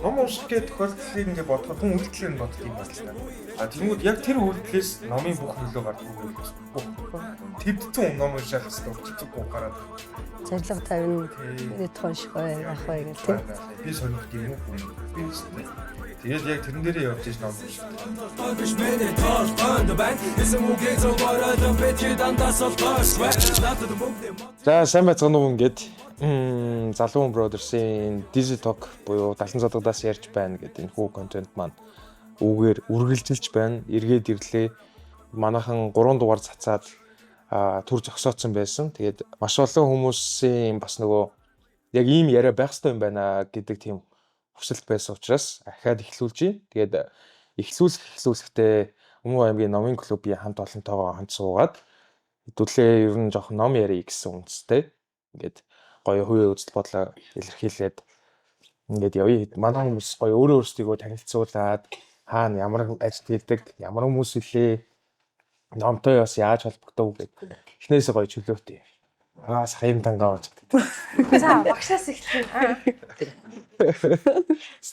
Ном унших гэх тохиолдлыг ингээ бодоход хүн үйлдэлээр нь боддог юм байна л та. А тэгмүүд яг тэр үйлдэлээс номын бүх нөлөө гардаг юм байна. Твдцэн ном уншаах хэрэгтэй өчтөг гараад. Зорилго тавина. Ирээд унших бай, явах бай гэх тийм. Би сонирхдаг юм уу? Би өстэй. Тэгээд яг тэрэн дээрээ явж иж ном уншдаг. За сайн байцгаана уу ингээд Залуу Brothers-ийн Dizzy Talk буюу Далан зодогдоос ярьж байна гэдэг энэ хүү контент маань үүгээр үргэлжилж байна. Эргээд ирлээ. Манайхан 3 дугаар цацаад түр зогсоодсон байсан. Тэгээд маш олон хүмүүсийн бас нөгөө яг ийм яриа байх хэрэгтэй юм байна гэдэг тийм хүсэлт байсан учраас ахаад эхлүүлж байна. Тэгээд эхлүүлэхдээ Өмнө аймгийн номын клубын хамт олонтойгоо хамт суугаад хэдүүлээ ер нь жоохон ном ярих гэсэн үндстэй ингээд гоё хувийн үзэл бодлоо илэрхийлээд ингээд явъя. Манай хүмүүс гоё өөрөө өөрсдийгөө танилцуулаад хаана ямар ажил хийдэг, ямар хүмүүс илээ, номтой бас яаж холбогдов гэдэг эхнээсээ гоё чөлөөтэй. Аа саяын тангаа болж. За багшаас эхлэе.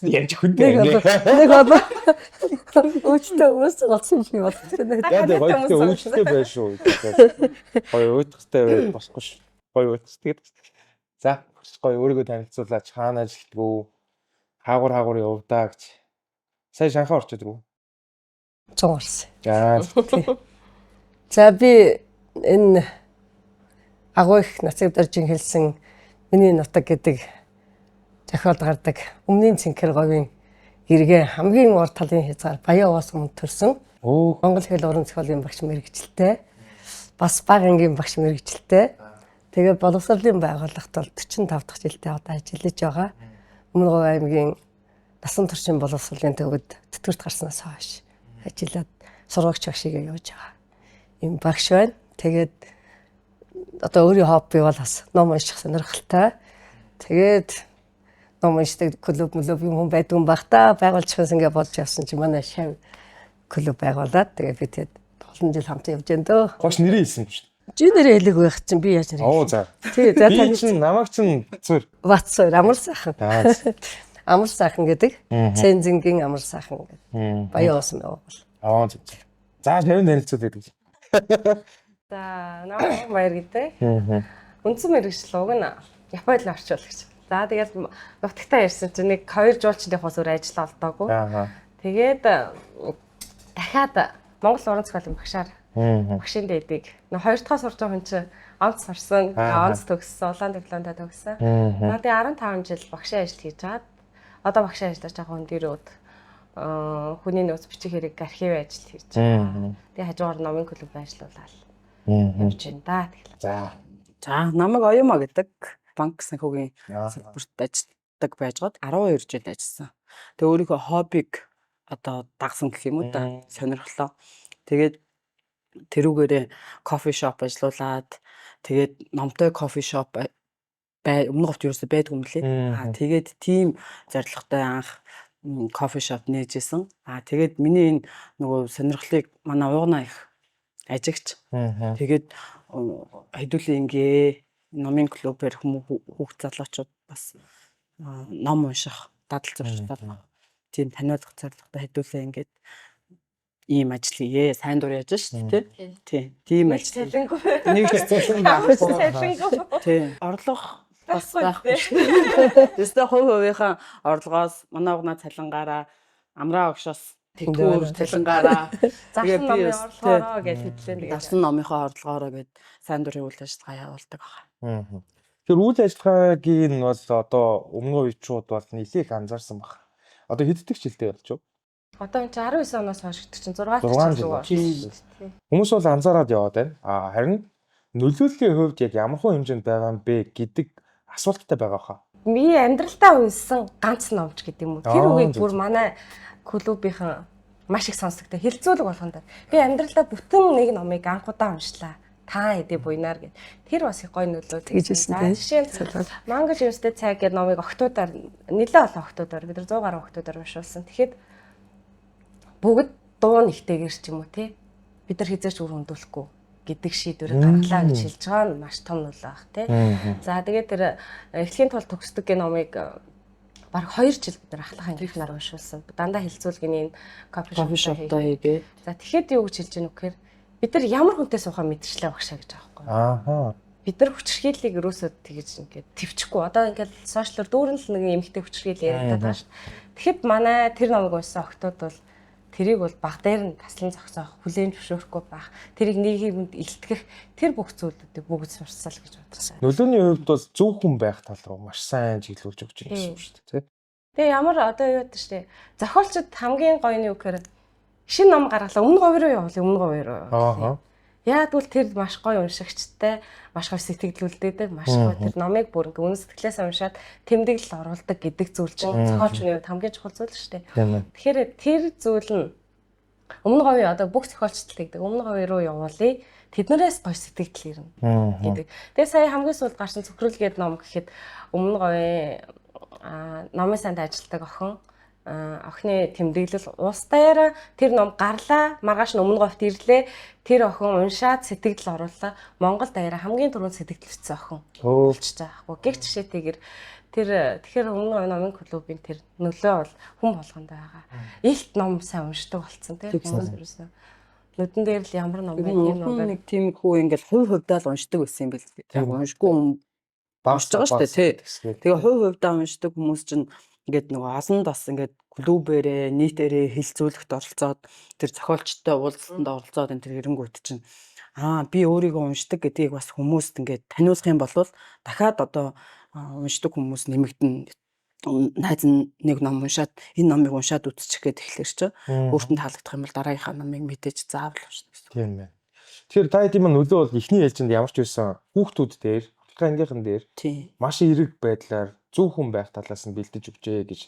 Яаж хүндээ Нэг бол өөчтөө өөс голсон юм шиг болчихсон. Яа дээ гоё гэхдээ өөчтэй байх шүү. Гоё уйтгартай байх болохгүй шүү. Гоё уйтгартай гэдэг. За гоё өөрийгөө танилцуулаач, хаана ажилладаг вэ? Хаагур хаагур явдаа гэж. Сая Шанхай орчод рүү. 100 орсон. Аа За би энэ агуу их Нацаг доржин хэлсэн миний нутаг гэдэг зохиол гардаг өмнөний цэнхэр говийн иргэн хамгийн урд талын хязгаар Баян овоос өмнө төрсөн. Өө Монгол хэл уран зохиолын багш мэрэгчлээ. Бас бага ангийн багш мэрэгчлээ. Тэгээд боловсролын байгууллагт бол 45 дахь жилдээ одоо ажиллаж байгаа. Өмнө говь аймгийн насан туршийн боловсролын төвөд тэтгэврт гарснаас хойш ажиллаад сургагч багшигаа явж байгаа. Ийм багш байна. Тэгээд одоо өөрийн хобби бол бас ном унших сонирхолтой. Тэгээд ном уншдаг клуб мөлөв юм хүн байдаг юм бах та. Байгуулчихсан ингээ болж явсан чи манай шав клуб байгуулад тэгээд би тэгээд олон жил хамт явж байна дөө. гош нэрээ хэлсэн юм шүү. Чи нэрээ хэлэг байх чинь би яаж нэрээ. Оо за. Тий, за Би таны чинь намайг чинь зүр. Батсуур амар сайхан. Аа. Амар сайхан гэдэг. Цэнзэнгийн амар сайхан гэдэг. Баян уусан байгуул. Аа зөв. За шавь танилцуул гэдэг. За намайг Баяр гэдэг. Үндсэн мэргэжил уг нь Японд л орчуулагч. За тэгээд нутагтаа ирсэн чинь нэг хоёр жуулчдын хос өөр ажил олдоогүй. Аа. Тэгээд дахиад Монгол уран зохиолын багшаар багшийн дээдийг нөө хоёр дахь сурч байгаа хүн чинь онц сурсан, онц төгссөн, улаан дипломтой төгссөн. За тэгээд 15 жил багшийн ажил хийж чад одоо багшийн ажиллаж байгаа хүн дөрүүд хүний нөөц бичих хэрэг архив ажил хийж байгаа. Тэгээд хажуугаар номын клуб ажиллуулаад явж байна да. Тэгэхээр За. За намайг Оюма гэдэг банк санхүүгийн салбарт ажилладаг байжгаад 12 жил ажилласан. Тэгээ өөрийнхөө хоббиг одоо дагсан гэх юм уу да, сонирхлоо. Тэгээд тэрүүгээрээ кофе шоп ажиллуулад тэгээд номтой кофе шоп бай өмнө говьт ерөөсөй байдгүй юм лээ. Аа тэгээд тийм зорилготой анх кофе шоп нээжсэн. Аа тэгээд миний энэ нөгөө сонирхлыг манай уугнаа их ажигч. Тэгээд хэдүүлээ ингээ номын клубээр хүмүүс хүүхд залуучууд бас ном унших, дадал зуршил тийм таниулах зорилготой хэдүүлээ ингээд ийм ажил хийе. Сайн дур яаж шүү дээ, тий. Тийм ажил. цалингүй. Нэг ч цалин байхгүй. Цалингүй. Тий. Орлого бас байхгүй шүү дээ. Тэстэ хувь хувийнхаа орлогоос манай угнаа цалингаараа амраа огшоос тэтгэвэр цалингаараа Зарсан би номын бас, орлогоороо гэж хэдлээ тэгээд. дарсан номынхоо орлогоороо гээд сайн дурын үйл ажиллагаа явуулдаг байгаа. Тэр үйл ажиллагааг нь бол одоо өмнө үеичүүд бол нэлээх анзаарсан баг. Одоо хэд дэх жилдээ болж юу? Одоо энэ чинь 19 оноос хойш гэдэг чинь 6 6 жил жил болж Тийм. байна. Хүмүүс бол анзаараад яваад байна. А харин нөлөөллийн хувьд яг ямар хуу хэмжээнд байгаа юм бэ гэдэг асуулттай байгаа хаа. Миний амьдралдаа унсан ганц номч гэдэг юм уу. Тэр Аа, үгийг зөв, бүр манай клубийнхан маш их сонсогдтой. Хилцүүлэг болгонд. Би амьдралдаа бүтэн нэг номыг анх удаа уншлаа. Та хэдий буйнаар гэд. Тэр бас их гоё нөлөө. Тэгж байсан За, тий. жишээ нь Монгол Юмстэй цай гэдэг номыг октоудаар нэлээд олон октоудаар бид нар 100 гаруй октоудаар уншуулсан. Тэгэхэд бүгд дуу нэгтэйгэр ч юм уу тий. Бид нар хизээч үр хөндүүлэхгүй. гэдэг шийдвэрийг гаргалаа гэж хэлж байгаа нь маш том нөлөө байх тий. За тэгээд тэр эхлэхийн тулд төгсдөг гэх номыг бараг 2 жил бид нар ахлах ангийнхнаар уншуулсан. Дандаа хэлцүүлгэний энэ кофе шоптой хийгээд. За тэгэхэд юу гэж хэлж гэнэ вэхээр бид нар ямар хүнтэй суухаа мэдчихлээ багшаа гэж байгаа байхгүй. Ааха. Бид нар хүчирхийллийг ерөөсөө тэгэж ингээд төвчихгүй. Одоо ингээд сошиалор дүүрэн л нэг эмэгтэй хүчирхийлэл яриадаад байгаа шүү дээ. Тэгэхэд манай тэр номыг уншсан охтууд бол тэрийг бол баг дээр нь таслан зогсоох, хүлээн зөвшөөрөхгүй байх, тэрийг нийгэмд илтгэх тэр бүх зүйлүүдийг бүгд сурцсан л гэж бодсон. Нөлөөний хувьд бол зөв хүн байх тал руу маш сайн чиглүүлж өгч байгаа гэсэн үг шүү дээ, тий. Тэгээ ямар одоо юу гэдэг шүү дээ. Зохиолчд хамгийн гоё нь юу гэхээр шинэ ном гаргалаа өмнө говь руу явуул өмнө говь руу. Ааха. Яг бол тэр маш гоё уншигчтай, маш гоё сэтгэлдүүлдэг, маш гоё тэр номыг бүр ингээ үнэн сэтгэлээс уншаад тэмдэглэл оруулдаг гэдэг зүйл чинь зохиолч хүний хувьд хамгийн чухал зүйл шүү дээ. Тэгэхээр тэр зүйл нь өмнө говь одоо бүх зохиолчд л гэдэг өмнө говь руу явуулъя. Тэднэрээс гоё сэтгэл ирнэ гэдэг. Тэгээ сая хамгийн сүүлд гарсан цөхрөл гээд ном гэхэд өмнө говийн номын санд ажилладаг охин охины тэмдэглэл уустайраа тэр ном гарлаа, маргааш нь өмнө говьт ирлээ. Тэр охин уншаад сэтгэл орууллаа. Монгол даяараа хамгийн түрүүнд сэтгэл бичсэн охин болчихж байгаа байхгүй. Гэх жишээтэйгэр тэр тэгэхээр өмнө говь номын клубын тэр нөлөө бол хүн болгонд байгаа. Илт ном сайн уншдаг болсон тийм хүмүүс ерөөсөө. Нүдэн дээр л ямар ном байх юм ном байх. Нэг тийм хүү ингээл хувь хувьдаа л уншдаг байсан юм бэл. Яг уншгүй хүн багш байгаа шүү дээ тий. Тэгээ хувь хувьдаа уншдаг хүмүүс чинь ингээд нөгөө олон бас ингээд клубээрээ нийтээрээ хилцүүлэхт оролцоод тэр зохиолчтой уулзалтанд оролцоод энэ тэр эренгүүт чинь би өөрийгөө уншдаг гэдгийг бас хүмүүст ингээд таниулах юм бол дахиад одоо уншдаг хүмүүс нэмэгдэн. Найз нь нэг ном уншаад энэ номыг уншаад үзчих гээд тэгэхээр чи өөрт нь таалагдах юм бол дараагийнхаа номыг мэдээж заавал уншина гэсэн. Тийм байна. Тэгэхээр та хэдийн маань нөлөө бол эхний ээлжинд ямар ч байсан хүүхдүүд дээр, ахлах ангийнхан дээр маш эерэг байдлаар зөв хүн байх талаас нь бэлдэж өгчээ гэж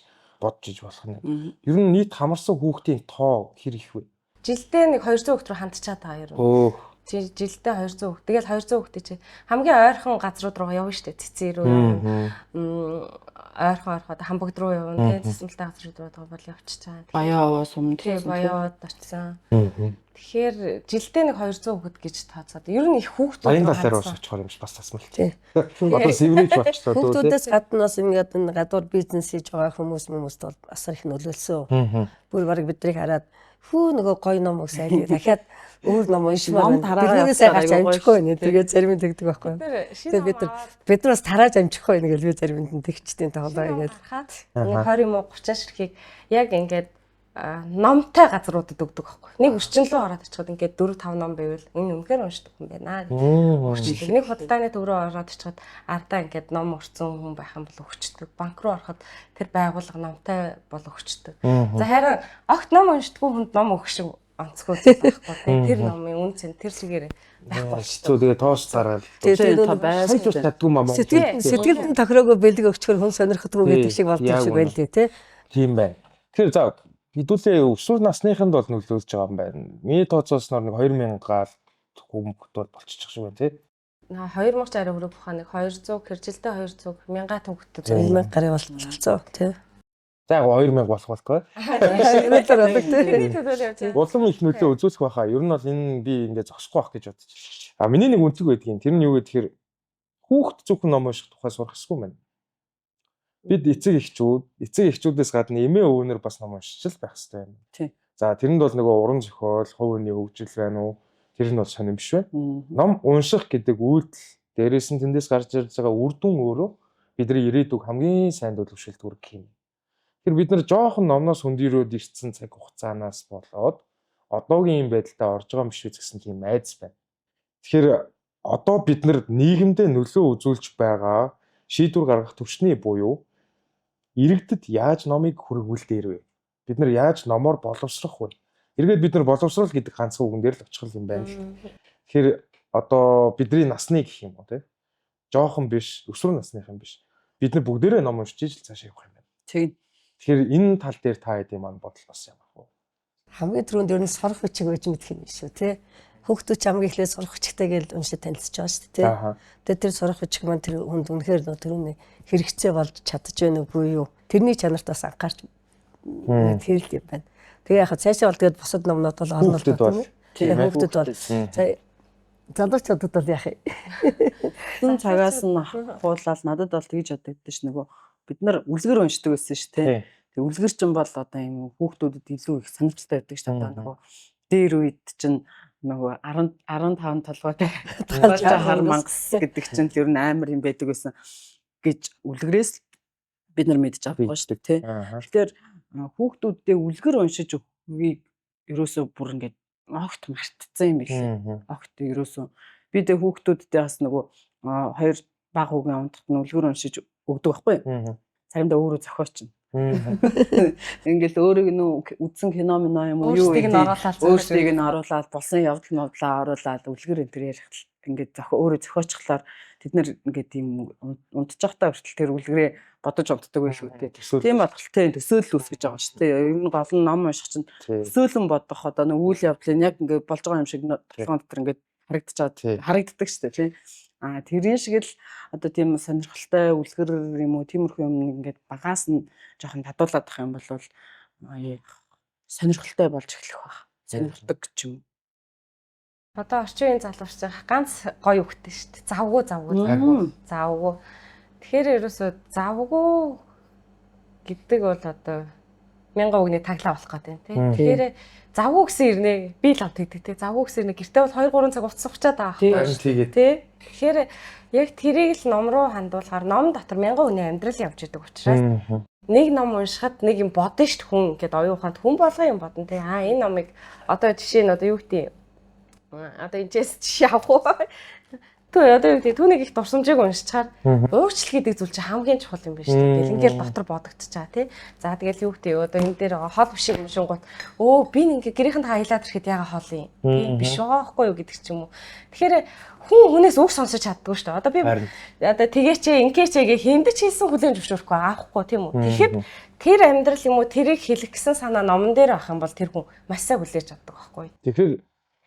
бодож иж болох нь. Ер нь нийт хамарсан хүүхдийн тоо хэр их вэ? Жилдээ нэг 200 хүүхд рүү хандчаад байгаа юм. Жилдээ 200 хүүхд. Тэгэл 200 хүүхдээ чи хамгийн ойрхон газрууд руу явна шүү дээ. Цэцэн рүү явна. Ойрхон ойрхоод Хамбогд руу явна. Тэгээ засамлтай газрууд руу бол явчихж байгаа. Баяа сум тий Баяа овоод очсон. Тэгэхээр жилдээ нэг 200 хүүхэд гэж тооцоод ер нь их хүүхдүүд баян талаар бас очихоор юм шиг бас тасмал тий. Одоо сэврэж болчихлоо дөө. Хүүхдүүдээс гадна бас ингээд энэ гадуур бизнес хийж байгаа хүмүүс хүмүүст бол асар их нөлөөлсөн. Бүр бараг биднийг хараад хүү нөгөө гоё ном өгсэй дахиад өөр ном уншмаар байна. Тэрнээс гарч амжихгүй байна. Тэгээд зарим нь тэгдэг байхгүй. Тэгээд бид нар бас тарааж амжихгүй байна гэж би заримд нь тэгчдیں тоглоо ингээд. Нэг 20 юм уу 30 ширхгийг яг ингээд номтой газруудад өгдөг байхгүй. Нэг өрчин рүү ороод очиход ингээд 4 5 ном байвал энэ үнэхээр уншдаг хүн байна гэж. Нэг худалдааны төв рүү ороод очиход ардаа ингээд ном өрцөн хүн байх юм бол өгчдөг. Банк руу ороход тэр байгууллага номтой бол өгчдөг. За харин огт ном уншдаггүй хүнд ном өгөх шиг онцгой байхгүй. Тэр номын үн цэн тэр чигээр байхгүй болчихсон. Тэгээ тоос зараад. Тэгээ та чаддгүй маа. Сэтгэлд нь тохироогүй бэлэг өгчхөр хүн сонирхдаггүй гэдэг шиг болдог шиг байл дээ тий. Тийм байна. Тэгэхээр за хэдүүлээ өсвөр насныханд бол нөлөөлж байгаа юм байна. Миний тооцоолсноор нэг 2000 гал хүмүүст бол болчих шиг байна тий. 2000 ч арай хүрэх баха нэг 200 хэржилдээ 200 1000 төгтөж 1000 гаруй болцсон тий. За яг 2000 болох болтгой. Улам их нөлөө үзүүлэх байхаа. Ер нь бол энэ би ингээд зогсохгүй байх гэж бодож. А миний нэг үнцэг байдгийн. Тэр нь юу гэхээр хүүхд зөвхөн ном унших тухай сурах ёсгүй байна. Бид эцэг эхчүүдээс гадна эмээ өвөнөр бас ном уншиж л байх ёстой юм. Тийм. За тэрэнд бол нөгөө уран зохиол, хувь хүний хөгжил байна уу? Тэр нь бол сонирн биш байна. Ном унших гэдэг үйлдэл дээрээс нь тэндээс гарч ирж байгаа үр дүн өөрөө бидний ирээдүг хамгийн сайн төлөвшөлт хүргэх юм. Тэгэхээр бид нар жоохон номноос хөндөрөөд ирсэн цаг хугацаанаас болоод одоогийн юм байдалтай орж байгаа юм биш үү гэсэн тийм айдас байна. Тэгэхээр одоо бид нар нийгэмдээ нөлөө үзүүлж байгаа шийдвэр гаргах түвшний буюу иргэдэд яаж номыг хүргүүл дээр вэ? Бид нар яаж номоор боловсрох вэ? Эргээд бид нар боловсрол гэдэг ганцхан үгэн дээр л очих юм байна л. Тэгэхээр одоо бидний насны гэх юм уу те? Жоохон биш, өсвөр насных юм биш. Бид нар бүгдээрээ ном уншиж ижил цаашаа явах юм байна. Тийм. Тэгэхээр энэ тал дээр та хэдийн маань бодол бас ямар вэ? Хамгийн түрүүнд ер нь сурах бичиг байж мэдэх юм шүү те. Хүүхдүүд ч хамгийн эхлээд сурах бичигтэй гэж уншиж танилцж байгаа шүү дээ. Тэгээд тэр сурах бичиг маань тэр хүнд үнэхээр тэрүүний хэрэгцээ болж чадж байна үгүй юу? Тэрний чанарт бас анхаарч тэр л юм байна. Тэгээ яг цаашаа бол тэгээд бусад номнууд бол орно л байна. Тийм хүүхдүүд бол за Залуучуудад бол яах юм? Хэн цагаас нь ахуулаад надад бол тэгж бодогдсон ш, нөгөө бид нар үлгэр уншдаг байсан ш, тэ. Тэг үлгэр чинь бол одоо юм хүүхдүүдэд илүү их сонирхолтой байдаг ш. Одоо нөгөө дээр үед чинь нөгөө 10 15 толгойтой толгойтой хар мангас гэдэг чинь л ер нь амар юм байдаг байсан гэж үлгэрээс бид нар мэдж авахгүй шүү дээ, тэ. Тэгэхээр хүүхдүүддээ үлгэр уншиж өгөхийг ерөөсөө бүр ингээд огт мартцсан юм билээ. Огт ерөөсөө би тэ хүүхдүүддээ бас нөгөө хоёр баг хүүгийн унтахт нь үлгэр уншиж өгдөг байхгүй юу? Заримдаа өөрөө зохиоч. Ингээл өөрийг нөө үзсэн кино мино юм уу юу Өөрсдийг нь оруулаад өөрсдийг нь оруулаад болсон явдал мовлаа оруулаад үлгэр энэ төр ярих ингээд өөрөө зохиочихлоор тэд нар ингээд тийм унтчихтаа хүртэл тэр үлгэрээ бодож унтдаг байлгүй дээ. Тийм болох тийм төсөөлөл үүсгэж байгаа шүү дээ. Ер нь гол нь ном унших чинь төсөөлөн бодох одоо нэг үйл явдлын яг ингээд болж байгаа юм шиг толгойн дотор ингээд харагдчихад харагддаг шүү дээ, тийм. А тэрийн шиг л одоо тийм сонирхолтой үлгэр юм уу тиймэрхүү юм ингээд багаас нь жоохон татуулаад ах юм бол сонирхолтой болж эхлэх байх. Сонирхдаг ч юм. Одоо орчин үеийн залуучууд ганц гоё үгтэй шүү дээ. Завгүй завгүй завгүй. Завгүй. Тэгэхээр ерөөсөө завгүй гэдэг бол одоо мянган үгний таглаа болох гэдэг тийм. Тэгэхээр завгүй гэсэн ирнэ би л авт гэдэг тийм. Завгүй гэсэн ирнэ гэртээ бол 2 3 цаг утас ухчаад байгаа байхгүй тий. Тэгэхээр яг тэрийг л ном руу хандуулахаар ном дотор мянган үгний амьдрал явж идэг учраас нэг ном уншихад нэг юм бодно шүү дээ хүн гэд оюун ухаанд хүн болгон юм бодно тий. Аа энэ номыг одоо жишээ нь одоо юу гэдэг одоо энэчээс жишээ авах уу? Түү одоо юу гэдэг түүнийг их дурсамжийг уншичаар уучлал гэдэг зүйл чинь хамгийн чухал юм байна шүү дээ. Ингээл дотор бодогдчихаа тий. За тэгэл юу гэдэг одоо энэ дээр хол биш юм шингууд өө би ингээ гэрийнхэнд хаялаад ирэхэд яга хол юм тий биш байгаа байхгүй юу гэдэг ч юм уу. Тэгэхээр хүн хүнээс үг сонсож чаддгүй шүү дээ. Одоо би одоо тэгээч ингээч гэ хиндэж хийсэн хүлээн зөвшөөрөхгүй авахгүй тийм үү. Тэгэхэд тэр амьдрал юм уу тэрийг хэлэх гэсэн санаа номон дээр авах юм бол тэр хүн маш сайн хүлээж авдаг байхгүй. Тэгэхээр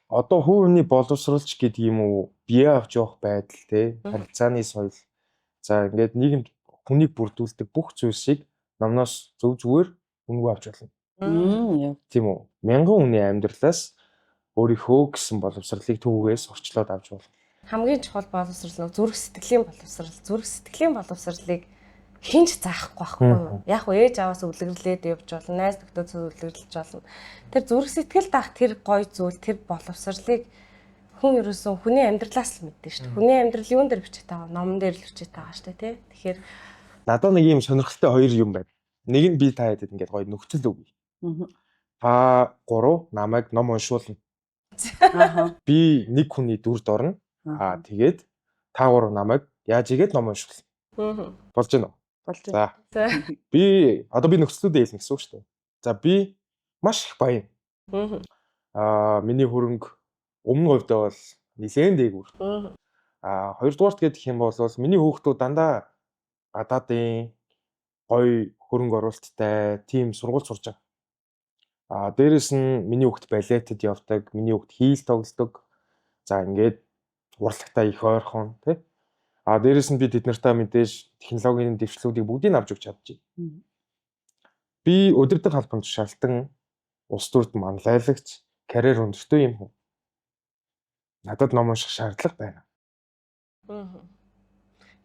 одоо хувийн боловсролч гэдэг юм уу бие авч явах байдал те харилцааны соёл за ингээд нийгэмд хүнийг бүрдүүлдэг бүх зүйлсийг номноос зөв зүгээр үнэгүй авч болно. Тийм үү? Мянган хүний амьдралаас өөрийнхөө гэсэн боловсролыг түүгээс орчлоод авч болно. Хамгийн чухал боловсрол нь зүрх сэтгэлийн боловсрол. Зүрх сэтгэлийн боловсролыг хинч заахгүй байхгүй юу? Яг хөө ээж аваас үлгэрлээд явж болно, найз нөхдөдөө үлгэрлэж болно. Тэр зүрх сэтгэл даах тэр гой зүйл, тэр боловсролыг хүн ерөөсөн хүний амьдралаас л мэддэ шүү дээ. Хүний амьдрал юун дээр бичээд байгаа? Номон дээр л бичээд байгаа шүү дээ, тий? Тэгэхээр надад нэг юм сонирхолтой хоёр юм байна. Нэг нь би та хэдэд ингээд гоё нөхцөл өгье. Та гурав намайг ном уншуулна. Би нэг хүний дүрд орно. Аа тэгээд та гурав намайг яаж игээд ном уншуулна. Болж байна уу? Болж байна. За. Би одоо би нөхцлүүдээ хэлнэ гэсэн үг шүү дээ. За би маш их баян. Аа миний хөрөнгө өмнө говьдоо бол нэлээд дээгүүр. Аа хоёрдугаарт гэх юм бол миний хүүхдүүд дандаа гадаадын гоё хөрөнгө оруулалттай тийм сургууль сурж байгаа. Аа дээрэс нь миний хүүхд балетэд явдаг, миний хүүхд хийл тоглодог. За ингээд урлагтай их ойрхон тий. А дээрэс нь би тэд нартай мэдээж технологийн дэвшлүүдийг бүгдийг авч өгч чадчих. Би өдөртөг халбан тушаалтан улс төрд манлайлагч, карьер өндөртэй юм хүн. Надад ном унших шаардлага байна.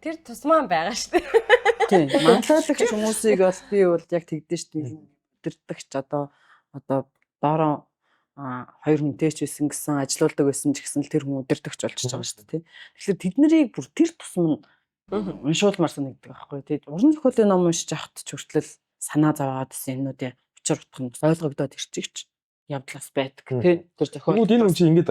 Тэр тусмаа байгаа шүү дээ. Тийм. Манлайлагч хүмүүсийг бол би бол яг тэгдэж шүү дээ. Өдөртөгч одоо доороо хоёр хүнтэй ч байсан гэсэн ажилуулдаг байсан ч гэсэн л тэр хүн өдөртөгч болчихж байгаа шүү дээ. Тэгэхээр тэднийг бүр тэр тусам нь уншуулмаар санагддаг байхгүй тий. Уран зохиолын ном уншиж явахад ч хүртэл санаа зовоод гэсэн юмнуудын учир утга нь ойлгогдоод ирчихч явдлаас байдаг тий. Тэр зохиол. Тэгвэл энэ хүн чинь ингэж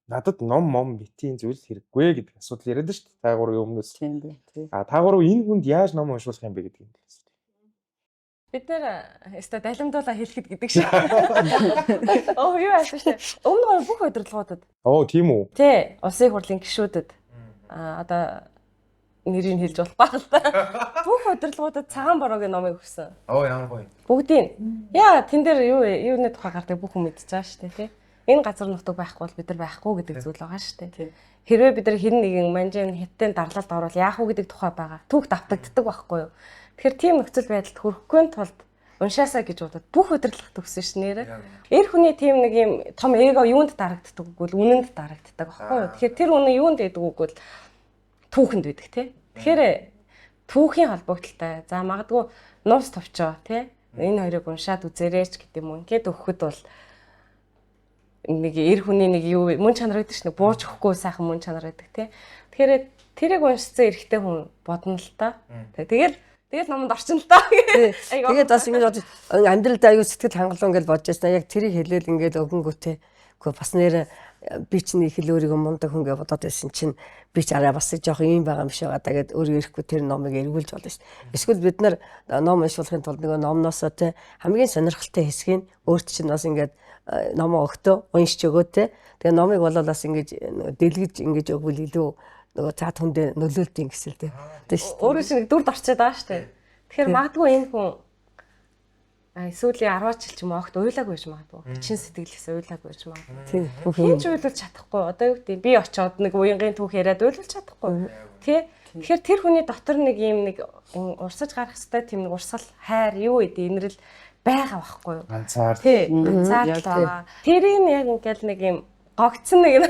надад ном мом битийн зүйл хэрэггүй гэдэг асуудал яриад шүү дээ. Та гурвын өмнөөс. Тийм бэ тий. А та гурав энэ хүнд яаж ном уншуулах юм бэ гэдэг юм. Бид нэр өстой далимдуулаа хэлэхэд гэдэг шиг. Оо юу яасан шүү дээ. Өмнө нь бүх удирдлагуудад. Оо тийм үү. Тий, улсын хурлын гишүүдэд а одоо нэрийг хэлж болох байх л та. Бүх удирдлагуудад цагаан бороогийн номыг өгсөн. Оо ямар гоё. Бүгдийг. Яа, тэн дээр юу юуны тухай гардаг бүх хүн мэдчихэж байгаа шүү дээ, тий. Энэ газар нутаг байхгүй бол бид нар байхгүй гэдэг зүйл байгаа шүү дээ. Хэрвээ бид нар хэн нэгэн манжин хятадын дарлалд орвол яах вэ гэдэг тухай байгаа. Түүх давтагддаг байхгүй юу? Тэгэхээр тийм нөхцөл байдалд хүрэхгүй тулд Уншаасаа гэж бодоод бүх удирдлага төгсөн ш нэрэ. Эр хүний тийм нэг юм том эго юунд дарагддаг үгүй л үнэнд дарагддаг аахгүй юу? Тэгэхээр тэр үнэн юунд байдаг үгүй л түүхэнд байдаг тий. Тэгэхээр түүхийн холбогдлолтой. За магадгүй нуус товчоо тий. Энэ хоёрыг уншаад үзээрэй ч гэдэг юм уу. Ингээд өгөхөд бол нэг эр хүний нэг юу мөн чанар гэдэг чинь бууж өгөхгүй сайхан мөн чанар байдаг тий. Тэгэхээр тэрийг уншсан эрэгтэй хүн бодно л та. Тэгэл тэгэл номонд орчин л та. Тэгээд бас ингэж бодож амьдралд аюу сэтгэл хангалуун гэж бодож байсан. Яг тэрийг хэлээл ингээд өгөнгүүтээ. Үгүй бас нэр би чинь их л өөрийгөө мундаг хүн гэж бодоод байсан чинь би ч арай бас жоох юм байгаа юм шиг байгаа даа гэд өөрөө ирэхгүй тэр номыг эргүүлж болно шүү дээ. Эсвэл бид нар ном уншуулахын тулд нөгөө номноосоо те хамгийн сонирхолтой хэсгийг өөрт чинь бас ингээд номоо өгтөө уншиж өгөө те. Тэгээ номыг болол бас ингэж дэлгэж ингэж өгвөл илүү нөгөө цаад хүндээ нөлөөлт юм гэсэн л те. Тийм шүү. Өөрөө чинь нэг дүрд орчод байгаа шүү дээ. Тэгэхээр магадгүй энэ хүн сүүлийн 10 жил ч юм уу огт уйлаагүй байж магадгүй. Чин сэтгэлээс уйлаагүй байж магадгүй. Тийм. Бүх Хин юм. ч уйлуулж чадахгүй. Одоо юу гэдэг би очоод нэг уянгийн түүх яриад уйлуулж чадахгүй. Тэ? Тэгэхээр тэр хүний дотор нэг юм нэг урсаж гарах хэвээр тийм нэг урсгал хайр юу гэдэг инрэл байгаа байхгүй юу? Ганцаар. Тий, ганцаар л байгаа. Тэрийг яг ингээл нэг юм гогцсон нэг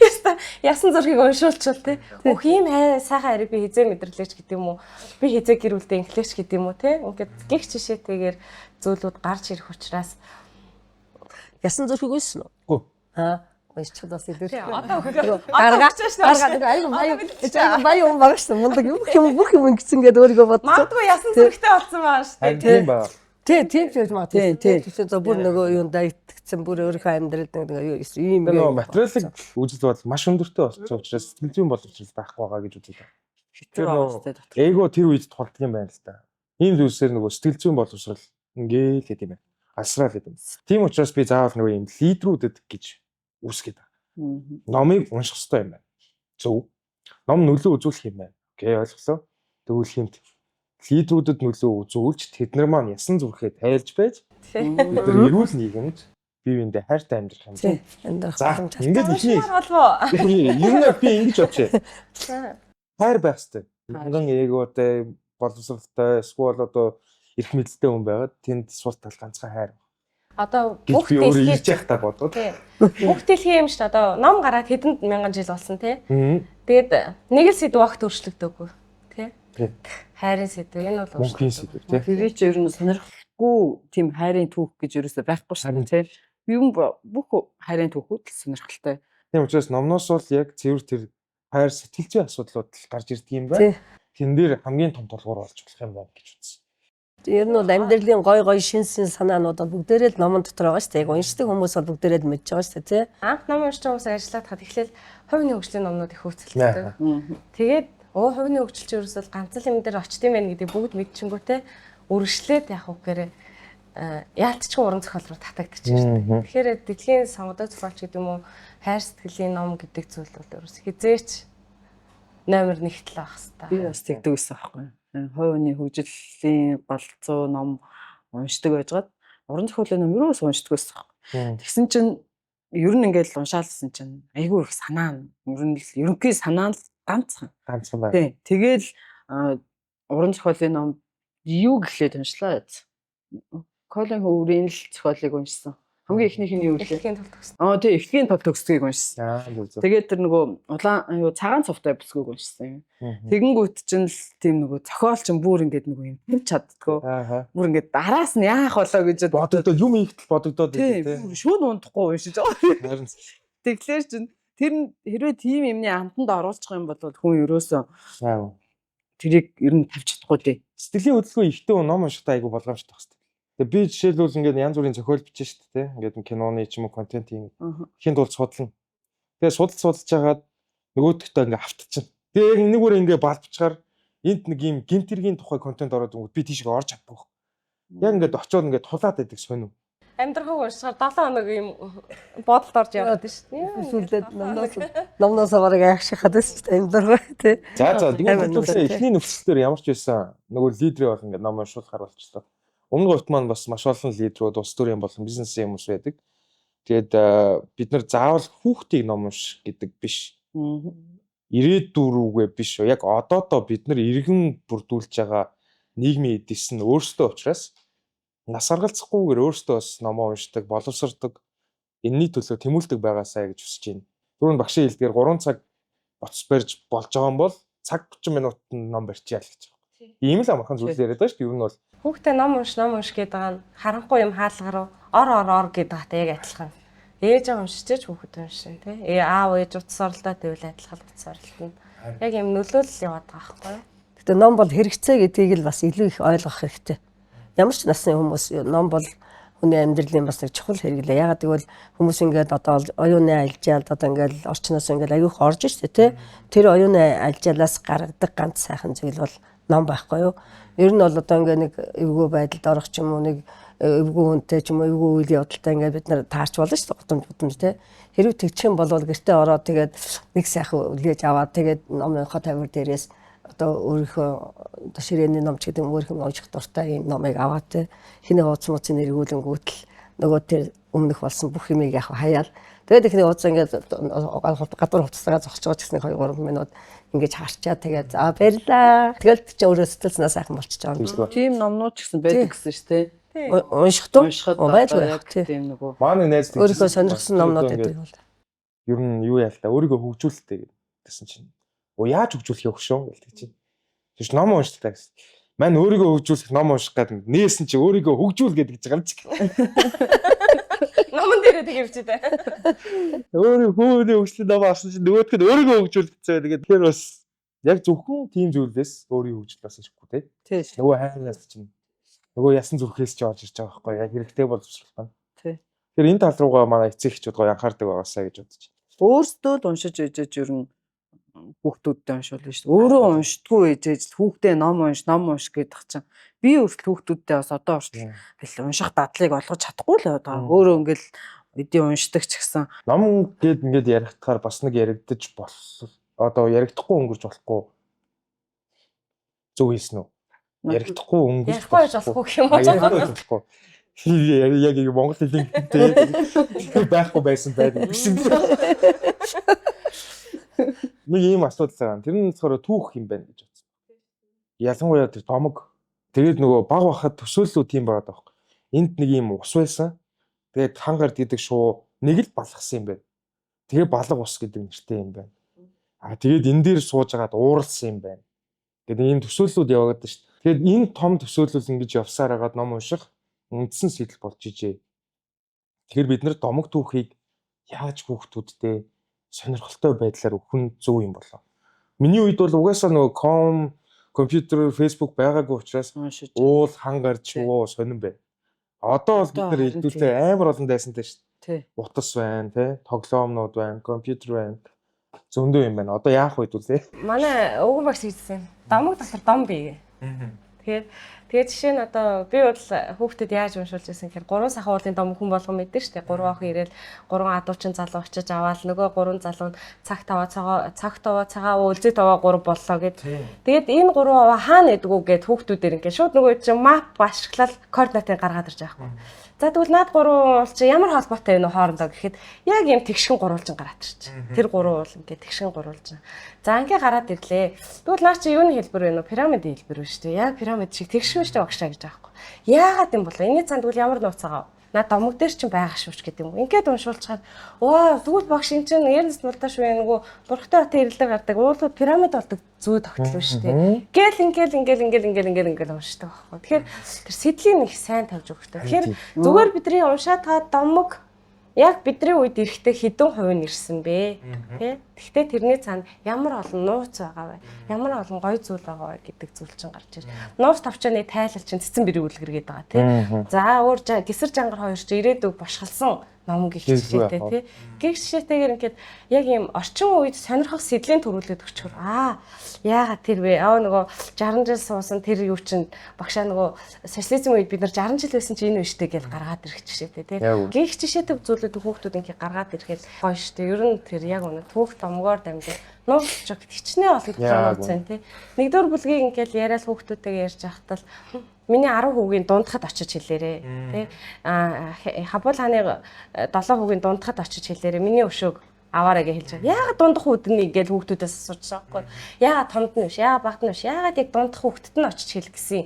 яста ясан зургийг уншуулчвал тий. Өөх ийм хай сайхан хайрыг би хизээ мэдэрлээч гэдэг юм уу? Би хизээ гэр бүлдээ инхлээч гэдэг юм уу тий? Ингээд гих жишээтэйгээр зүйлүүд гарч ирэх учраас Ясан зүрхийг уншсан уу? Үгүй. Аа, уншчихад бас илүү. тий одоо өгөө. Гаргаа гаргаа нэг аюу баян баян юм байгаа шүү. Мундаг бүх юм ингэсэн гэдээ өөрийгөө бодсон. Магадгүй ясан зүрхтэй болсон байгаа шүү дээ. Харин тийм ба. Тий, тийм ч байж магадгүй. Тий, тий. Тийм ч бүр нөгөө юундаа итгэцэн бүр өөрийнхөө амьдралд нэг юу ийм Тэр нөгөө материалын үзэл бодол маш өндөртэй болчихсон учраас сэтгэл зүйн боловсрол байхгүй байгаа гэж үздэг. Хэцүү байгаа шүү дээ дотор. Эго тэр үед тулдаг юм байна л да. Ийм зүйлсээр нөгөө сэтгэл зүйн боловсрол ингээл хэд юм бэ? Алсраал хэд юм. Тийм учраас би заавал нөгөө ийм лидерүүдэд гэж үүсгээд байгаа. Номыг унших хэрэгтэй юм байна. Зөв. Ном нөлөө үзүүлэх юм байна. Окей, ойлголоо. Тэгвэл хинт лидерүүдэд нөлөө үзүүлж тэд нар маань ясан зүрхээ тайлж байж Тий. бид нар эрүүл нийгэмд бие биендээ хайртай амьдрах юм. Тий, амьдрах За, боломж. ингээд ихний Уншмаар болов ер нь би ингэж бодчих. уу? Хайр байх хэрэгтэй. Мянган эготой, боловсралтай, эсвэл одоо эрх мэдэлтэй хүн байгаад тэнд сул тал ганцхан хайр Одоо гэж бүх би өөрөө дэлхий ирж явахдаа бодоод. тий. Бүх дэлхийн юм шүү дээ. Одоо ном гараад хэдэн мянган жил болсон тий. Мм. Тэгээд нэг л сэдв огт өөрчлөгдөөгүй тий. Тий. Хайрын сэдв энэ бол Мөнхийн сэдв тий. Тэр чи ер нь сонирхолгүй тийм хайрын түүх гэж ерөөсөө байхгүй шүү Харин. дээ. Юм бүх хайрын түүхүүд л сонирхолтой. Тийм учраас номноос бол яг цэвэр тэр хайр сэтгэл зүйн асуудлууд л гарч ирдэг юм Тий. байна. Тэн дээр хамгийн том тулгуур болж болох юм байна гэж үзсэн. Ер нь бол амьдралын гой гой шин шин санаанууд бол бүгдээрээ л номон дотор байгаа шүү дээ. Яг уншдаг хүмүүс бол бүгдээрээ л мэдж байгаа шүү дээ, тий. Анх ном уншиж байгаа хүмүүсээ ажиллаад хад эхлээл хувийн хөгжлийн номнууд их хөөцөлддөг. Тэгээд хувийн хөгжил чи ерөөсөө ганц л юм дээр очт юм байна гэдэг бүгд мэдчингүүтэй үргэлжлээд яг үгээр яалтчгүй уран зохиол руу татагдчих шээ. Тэгэхээр дэлхийн сонгодог зохиолч гэдэг юм уу хайр сэтгэлийн ном гэдэг зүйл бол ерөөс хизээч номер 1 л байх Би хэвээр. бас тэгдэг байсан байхгүй юу. Хувь хүний хөгжлийн голцоо ном уншдаг байжгаад уран зохиолын ном ерөөс уншдаг байсан байхгүй. Тэгсэн чинь ер нь ингээл уншаалсан чинь айгүй их санаа нь ер нь л ерөнхий санаа нь л ганцхан. Ганцхан байна. Тий. Тэгэл уран зохиолын ном юу гэхлээр уншлаа. Колин Хөврийн л зохиолыг уншсан. Хамгийн эхнийх нь юу вэ? Дэлхийн тул төгсөн. Аа тий, эхлэгийн тол төгсдгийг уншсан. Аа зөв зөв. Тэгээд тэр нөгөө улаан юу цагаан цувтай бүсгүйг уншсан юм. Тэгэнгүүт чинь л тийм нөгөө зохиол чинь бүр ингээд нөгөө юм тавьж чаддгөө. Ааха. Бүр ингээд араас нь яах болоо гэж Бодогдоод юм ихтэл бодогдоод тий, идэв тий. бүр шүүн унтахгүй уншиж байгаа. Харин Тэгэхээр чинь тэр нь хэрвээ тийм юмны амтанд оруулчих юм бол хүн ерөөсөө аа. тэрийг ер нь тавьж чадахгүй дээ. Сэтгэлийн хөдөлгөөн ихтэй хүн ном уншихдаа айгүй болгоомжтой байх хэрэгтэй. Тэгээ би жишээлбэл ингээд янз бүрийн зохиол бичсэн шүү дээ, тий. Ингээд киноны ч юм уу контентын хин тул судлана. Тэгээ судал судалж хагаад нөгөөдөгтөө ингээд автчихна. Тэгээ яг энэгүүр ингээд балбчгаар энд нэг юм гэмт хэргийн тухай контент ороод ирэнгүүт би тийшээ орж чадахгүй. Яг ингээд очиод ингээд тулаад байдаг сонь. Амьдрахыг уншихаар 7 хоног юм бодолд орж яваад шүү дээ. Эсвэл номноос бараг айхшихад байсан шүү дээ амьдрах тий. За за Амар тэгээд нүртэй. эхний нөхцөл дээр ямар ч байсан нөгөө лидерээ бол ингээд ном уншуулахар болчихлоо. Өмнө говьт маань бас маш олон лидерүүд улс төрийн болон бизнесийн хүмүүс байдаг. Тэгээд бид нар заавал хүүхдийг ном унш гэдэг биш. Ирээдүй рүүгээ биш. Яг одоодоо бид нар иргэн бүрдүүлж байгаа нийгмийн эдис нь өөрсдөө учраас Нас харгалзахгүйгээр өөртөө бас номоо уншдаг, боловсрдог, энэний төлөө тэмүүлдэг байгаасай гэж хүсэж байна. Түрүүн багшийн хэлдгээр 3 цаг боц барьж болж байгаа юм бол цаг 30 минутанд ном барьчихъя л гэж байгаа. Ийм л амархан зүйл яриад байгаа шүү дээ. Ер нь бол Хүүхдээ ном унш, ном унш гэдэг байгаа нь харанхуй юм хаалгаар руу ор ор ор гэдэг байгаатай яг адилхан. Ээж аа уншиж хүүхэд уншин тий. Аав ээж утас оролдоо тэгвэл адилхан утас оролдоно. Яг юм нөлөөлөл яваад байгаа байхгүй юу? Гэтэ ном бол хэрэгцээ гэдгийг л бас илүү их ойлгох хэрэгтэй. Ямар ч насны хүмүүс ном бол хүний амьдралын бас нэг чухал хэрэглээ. Ягаад гэвэл хүмүүс ингээд одоо оюуны альжаалд одоо ингээд орчноос ингээд аюух орж штэ тий. Тэр оюуны альжаалаас гаргадаг ганц сайхан зүйл бол ном байхгүй юу? Ер нь бол одоо ингээд нэг эвгүй байдалд орох ч юм уу нэг эвгүй хүнтэй ч юм уу эвгүй үйл явдалтай ингээд бид нар таарч болно шүү дээ гудамж гудамж тий. Хэрвээ тэгчих юм бол гэртээ ороод тэгээд нэг сайхан үлээж аваад тэгээд номынхоо тавир дээрээс одоо өөрийнхөө одоо ширээний ном ч гэдэг юм өөрийнх нь унших дуртай юм номыг аваад тий. Хиний хуудас мууцын эргүүлэнгүүтэл нөгөө тэр өмнөх болсон бүх юмыг яг хаяал тэгээд ихний хуудас ингээд гадуур хувцастайгаа зогсож байгаа ч гэсэн 2 3 минут ингэж харчаа тэгээд за баярлаа. Тэгэл чи өөрөө сэтгэл санаа сайхан болчихж байгаа юм. Тийм номнууд ч гэсэн байдаг гэсэн шүү дээ. Унших туу Уншихад байлгүй одоо яг яг тий. тийм нөгөө манай найз тэгж Өөрийнхөө сонирхсан номнууд ингээд гэдэг бол. Ер нь юу яа л та өөрийгөө хөгжүүлэлтэй гэсэн чинь. Оо яаж хөгжүүлэх юм хөшөө гэлдэг чинь. Тэр чинь ном уншдаг гэсэн. Мань өөрийгөө хөгжүүлэх ном унших гэдэг нээсэн чи өөрийгөө хөгжүүл гэдэг гэж байгаа юм чи. Номон дээрээ тэг явж дээ. Өөрөө хүүний хөгжлийн ном авсан чинь нөгөөх нь өөрийгөө хөгжүүл гэсэн. Тэгээд тэгэхээр бас яг зөвхөн тийм зүйлээс өөрийн хөгжил бас ирэхгүй те. тий шүү. Нөгөө хайраас чинь нөгөө ясан зүрхээс ч орж ирж байгаа байхгүй яг хэрэгтэй боловсрол байна. Тий. Тэгэхээр энэ тал руугаа манай эцэг эхчүүд гоё анхаардаг байгаасаа гэж бодож байна. Өөрсдөө л уншиж ээжэж ер нь хүүхдүүдтэй уншуулна шүү дээ. Өөрөө уншдаггүй ээжэж л хүүхдээ ном унш, ном унш гэдэг чинь би хүртэл хүүхдүүдтэй бас одоо хүртэл тэгэл унших дадлыг олгож чадахгүй л байгаа. Өөрөө ингээл эдийн уншдаг ч гэсэн Ном гээд ингээд ярихтахаар бас нэг яригдаж бол одоо яригдахгүй өнгөрч болохгүй зөв хийсэн үү? Яригдахгүй өнгөрч Ярихгүй байж болохгүй гэх юм уу? Ярихгүй байж болохгүй. Яг яг монгол хэлний тэ байхгүй байсан байдаг гэсэн. Нэг ийм асуудал байгаа. Тэр нь болохоор түүх юм байна гэж бодсон. Ялангуяа тэр домог. Тэгээд нөгөө баг бахад төсөөллүүд тийм байгаа даахгүй. Энд нэг ийм ус байсан. Тэгээд хангард гэдэг шуу нэг л балгасан юм байна. Тэгээ балга ус гэдэг нэртэй юм байна. А тэгээд энэ дээр сууж агаад ууралсан юм байна. Тэгээд ийм төсөөллүүд явагдана шүү дээ. Тэгээд энэ том төсөөлөл ингэж явсаар агаад ном унших үндсэн сэтэл болж ижээ. Тэгэхээр бид нар домог түүхийг яаж хүүхдүүдтэй сонирхолтой байдлаар өгөх нь зөв юм болоо. Миний үед бол угаасаа нөгөө ком, компьютер, фэйсбુક байгаагүй учраас уншиж. уул хан гарч уу сонирн бай. Одоо бол бид Одоо нар харин хэдүүлээ амар олон дайсантай шүү дээ. Тий. Утас байна, тий, тоглоомнууд байна, компьютер байна. Зөндөө юм байна. Одоо яах вэ хэдүүлээ? Манай өвгөн багш хэлсэн. Домог дотор дом бий. Тэгэхээр тэгээ жишээ нь одоо би бол хүүхдэд яаж уншуулж байсан гэхээр гурван сахан уулын дом хүн болгон мэдэн штэ. Гурван охин ирээл гурван адуучин залуу очиж аваал нөгөө гурван залуу нь цаг таваа цагаа цаг таваа цагаа үлзий таваа гурав боллоо гэд. Тэгээд энэ гурван аваа хаана идэгүү гэд хүүхдүүдээр ингээд шууд нөгөө чинь мап ашиглал координатыг гаргаад ирж байгаа байхгүй. За тэгвэл наад гурван уул чинь ямар холбоотой вэ нөө хоорондоо гэхэд яг юм тэгшгэн гурвалжин гараад ирчих. Тэр гурван уул ингээд тэгшгэн гурвалжин. За ингээ гараад ирлээ. Тэгвэл наа чи юуны хэлбэр вэ нөө пирамидын хэлбэр үү шүү дээ. Яг пирамид шиг тэгшгэн шүү дээ багшаа гэж байгаа байхгүй. Яагаад юм бол энэний цаанд тэгвэл ямар нууц байгаа вэ? Наа домог дээр чинь байгаа шүү ч гэдэг юм. Ингээд уншуулчихад оо тэгвэл багш эн чинь Эрнст Мулдаш вэ нөгөө бурхтай хотын ирэлдэр гардаг уулууд пирамид болдог зүй тогтол шүү дээ. Гэл ингээл ингээл ингээл ингээл ингээл ингээл уншдаг байхгүй. Тэгэхээр тэр сэдлийн их сайн тавьж өгөх хэрэгтэй. Тэгэхээр зүгээр бидний уншаад байгаа домог яг бидний үед эрэхтэй хэдэн хувь нь ирсэн бэ? Тэ? Гэхдээ тэрний цаана ямар олон нууц байгаа вэ? Ямар олон гоё зүйл байгаа вэ гэдэг зүйл чинь гарч ирж. Нууц товчооны тайлал чинь цэцэн бэрийн үлгэр гэдэг байгаа тий. За өөр гисэр жангар хоёр чинь ирээдүг бошгалсан ном гих жишээтэй тий. Гих жишээтэйгээр ингээд яг ийм орчин үед сонирхох сэдлийн төрүүлээд өчгөр. Аа яагаад тэр вэ? Аа нөгөө 60 жил суусан тэр юу чинь багшаа нөгөө социализм үед бид нар 60 жил байсан чинь энэ үү штэ гэж гаргаад ирэх жишээтэй тий. Гих жишээтэй зүйлүүд хүүхдүүд ингээд гаргаад ирэхэд гоё штэ. Ер нь тэр яг үнэ түүх домгоор дамжин нууц ч хичнээн олон нууц байна тий. Нэгдүгээр бүлгийг ингээд яриад хүүхдүүдтэйгээ ярьж байхдаа л миний 10 хүүгийн дундхад очиж хэлээрээ тий. Аа Хабул хааны 7 хүүгийн дундхад очиж хэлээрээ миний өшөөг аваарай гэж хэлж байгаа. Яагаад дундах хүүдэний гэж хүүхдүүдээс асууж байгаа байхгүй. Яагаад томд нь биш, яагаад багт нь биш, яагаад яг дундах хүүхдэд нь очиж хэл гэсэн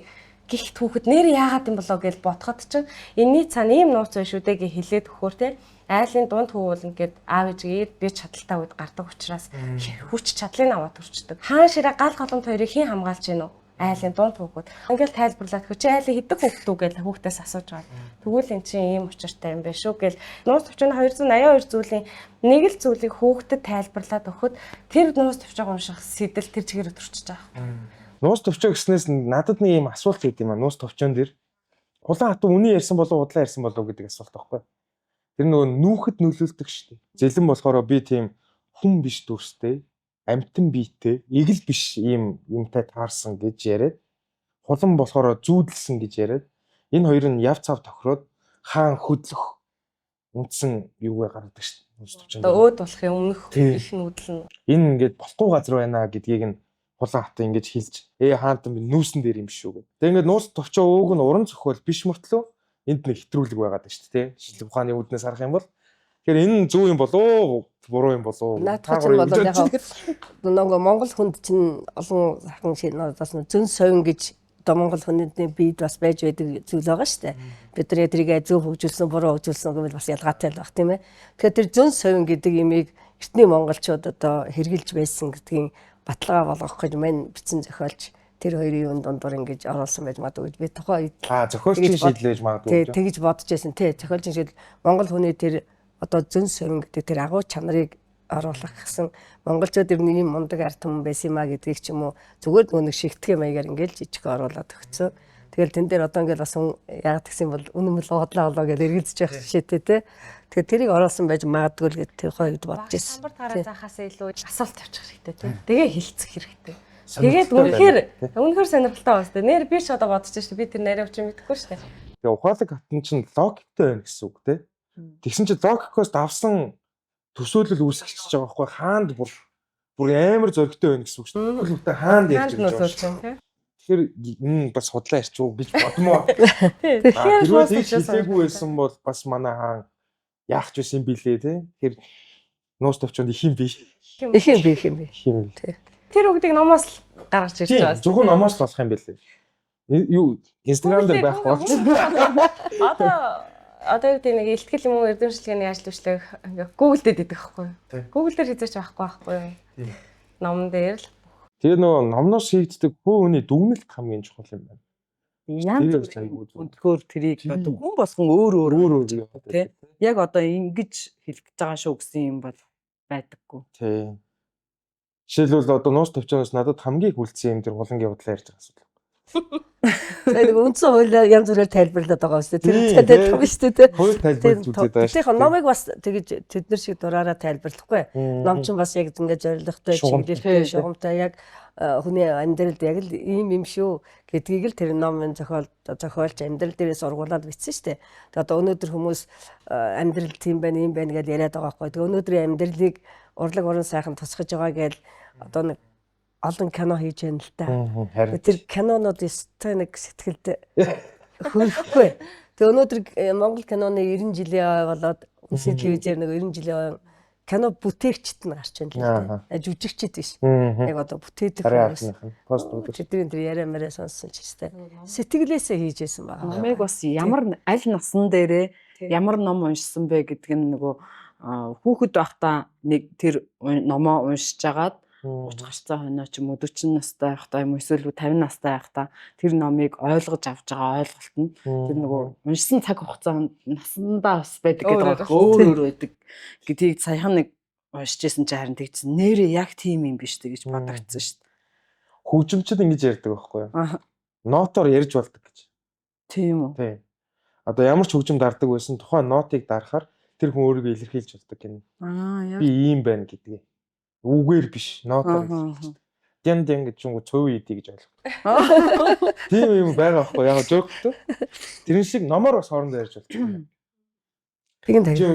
Гихт хүүхэд нэр яагаад юм болоо гэж ботход чинь энэний цаана ийм нууц байна шүү дээ гэж хэлээд өгөхөөр те айлын дунд хөвүүлнэ гэд аав ээжгээд би чадaltaа үед гардаг учраас хүч чадлыг аваад төрчдөг. Хаан ширээ гал голомт хоёрыг хэн хамгаалж гин үү? Айлын дунд хүүхэд. Ингээл тайлбарлаад хөө чи айлын хэдэн хүүхэд үү гэж хүүхдээс асууж байгаа. Тэгвэл эн чинь ийм учиртай юм байна шүү гэл нууц төвчний 282 зүйлийн нэг л зүйлийг хүүхдэд тайлбарлаад өгөхөд тэр нууц төвчөг унших сэтэл тэр чигээр төрчиж байгаа. Нууц төвчөө гэснээс надад нэг юм асуулт хийд юм а. Нууц төвчөн дээр Улаан хатан үний ярьсан болов удлаа ярьсан болов гэдэг асуулт байхгүй. Тэр нөгөө нүүхэд нөлөөлдөг шүү дээ. Зэлэн болохоор би тийм хүн биш дүрстэй, амтан биетэй, эгэл биш ийм юмтай таарсан гэж яриад, хулан болохоор зүүдэлсэн гэж яриад, энэ хоёр нь яв цав тохироод хаан хөдлөх үндсэн юугаа гаргадаг шүү дээ. Нууц төвчөн Одоо дээр. өөд болохын өмнөх Тийм. их нүүдэл нь Энэ ингээд болохгүй газар байна гэдгийг нь хулан хатан ингэж хэлж, хаантан би нүүсэн дээр юм шүү гэв. Тэгээ ингээд нууц товчоо ууг нь уран зохиол биш мөртлөө энд нэг хэтрүүлэг байгаад байна шүү дээ. Шинжлэх ухааны үүднээс харах юм бол тэгэхээр энэ нь зөв юм болоо буруу юм болоо. Наадах чинь бол яг нөгөө Монгол хүнд чинь олон сайхан шинэ бас зөн совин гэж одоо Монгол хүний биед бас байж байдаг зүйл байгаа шүү дээ. Бид нар тэрийг зөв хөгжүүлсэн, буруу хөгжүүлсэн гэвэл бас ялгаатай л баг тийм ээ. Тэгэхээр тэр зөн совин гэдэг имийг эртний монголчууд одоо хэрглэж байсан гэдгийн баталгаа болгох гэж мань бичсэн зохиолч тэр хоёрын юун дундуур ингэж оруулсан байж магадгүй гэж би тухайн үед Зохиолчийн шийдэл байж магадгүй. Тий, тэгж бодож байсан. Тий, зохиолчийн шийдэл Монгол хүний тэр одоо зөн совин гэдэг тэр агуу чанарыг оруулах гэсэн монголчууд ер нь ийм мундаг ард түмэн байсан юм а гэдгийг ч юм уу зүгээр нөгөө нэг шигтгэе маягаар ингээл жижиг оруулаад өгцөн. Тэгэл тэн дээр одоо ингээл бас яг тэгсэн бол үнэн мөл бодлоо болоо гэж эргэлзэж явах жишээтэй те. Тэгэхээр тэрийг оруулсан байж магадгүй л гэж тэр хоёрд бодож байсан. Самбар тараа заахаасаа илүү асуулт тавьчих хэрэгтэй тийм. Тэгээ хилцэх хэрэгтэй. Тэгээд үнэхээр үнэхээр сонирхолтой байна. Нэр би ч одоо бодож шүү дээ. Би тэр нарийн учир мэдэхгүй шүү дээ. Тэгээ ухаалаг хатан чинь логиктой байна гэсэн үг те. Тэгсэн чинь логикоос давсан төсөөлөл үүсгэж байгаа байхгүй хаанд бүр амар зоригтой байна гэсэн үг шүү дээ. Бүхэл хаанд ярьж байгаа шүү дээ. Тэгэхээр энэ бас худлаа ярьчих уу гэж бодмоо. Тэгэхээр хэрвээ тэгж хэлээгүй байсан бол бас манай хаан яах ч байсан билээ те. Тэгэхээр нууц товчонд их юм биш. Их юм би их юм би. Их юм би. Тэр үгдийг номоос л гаргаж ирж байгаа. Зөвхөн номоос л болох юм билээ. Юу Instagram дээр байхгүй болчихсон. Одоо юу гэдэг нэг ихтгэл юм уу эрдэмшлэгийн ажил үйлчлэг ингээ Google дээр идэх байхгүй юу? Google дээр хизээч байхгүй байхгүй юу? Номон дээр л. Тэгээ нөгөө номноос хийгддэг хүний дүгнэлт хамгийн чухал юм байна. Янз бүрийн өнтгөр тэрийг одоо хүн болгон өөр өөр тий. Яг одоо ингэж хэлэх гэж байгаа шүү гэсэн юм бол байдаггүй. Тий. Жишээлбэл одоо нууц товчоноос надад хамгийн их үлдсэн юм тэр хулангийн худлаа ярьж байгаа асуудал. Тэр нэг үндсэн хуулиар янз бүрээр тайлбарлаад байгаа юм шүү дээ. Тэр тайлбар биш үү те. Хууль тайлбарлаж үзээд байгаа шүү. Тэгэхээр номыг бас тэгж тэднэр шиг дураараа тайлбарлахгүй. Ном чинь бас яг ингээд зоригтой, чиглэлтэй, шугамтай яг хүний амьдралд яг л ийм юм шүү гэдгийг л тэр номын зохиолч амьдрал дээрээ сургуулаад бичсэн шүү дээ. Тэгээ одоо өнөөдөр хүмүүс амьдрал тийм байна, ийм байна гэж яриад байгаа байхгүй. Тэгээ өнөөдрийн амьдралыг урлаг уран сайхан тусгаж байгаа гэж одоо нэг олон кино хийж байна л да. Тэр кинонууд өстой нэг сэтгэлд хөрөхгүй. Тэгээ өнөөдөр Монгол киноны 90 жилийн ой болоод үнсний телевизээр нэг 90 жилийн ой кино бүтээгчд нь гарч байна л да. Жүжигчд биш. Яг одоо бүтээдэг хүмүүс. Пост тэдний тэр яриа мараа сонссон ч гэстэй. Сэтгэлээсээ хийж байсан байгаа. Номыг бас ямар аль насан дээрээ ямар ном уншсан бэ гэдг нь нөгөө хүүхэд байхдаа нэг тэр номоо уншиж агаад 30 гарцаа хойноо ч юм уу 40 настай байхдаа юм эсвэл 50 настай байхдаа тэр номыг ойлгож авч байгаа ойлголт нь тэр нөгөө уншсан цаг хугацаа насандаа бас байдаг гэдэг байгаа. Өөр өөр байдаг гэдгийг саяхан нэг уншиж исэн чинь харин тэгсэн. Нэрээ яг тийм юм биш гэж бодогдсон шүү дээ. Хөгжимчд ингэж ярьдаг байхгүй юу? Нотоор ярьж болдог гэж. Тийм үү? Тийм. Одоо ямар ч хөгжим дардаг байсан тухайн нотыг дарахаар тэр хүн өөрийгөө илэрхийлж болдог гэнэ. Аа яг би ийм байна гэдгийг. Үгээр биш, нотоор илэрхийлж. Дэн дэн гэж юм цөв идэ гэж ойлгох. Тийм юм байгаа байхгүй яг жоктой. Тэрэн шиг номоор бас хоорондоо ярьж болдог. Тэгин тэг. Чи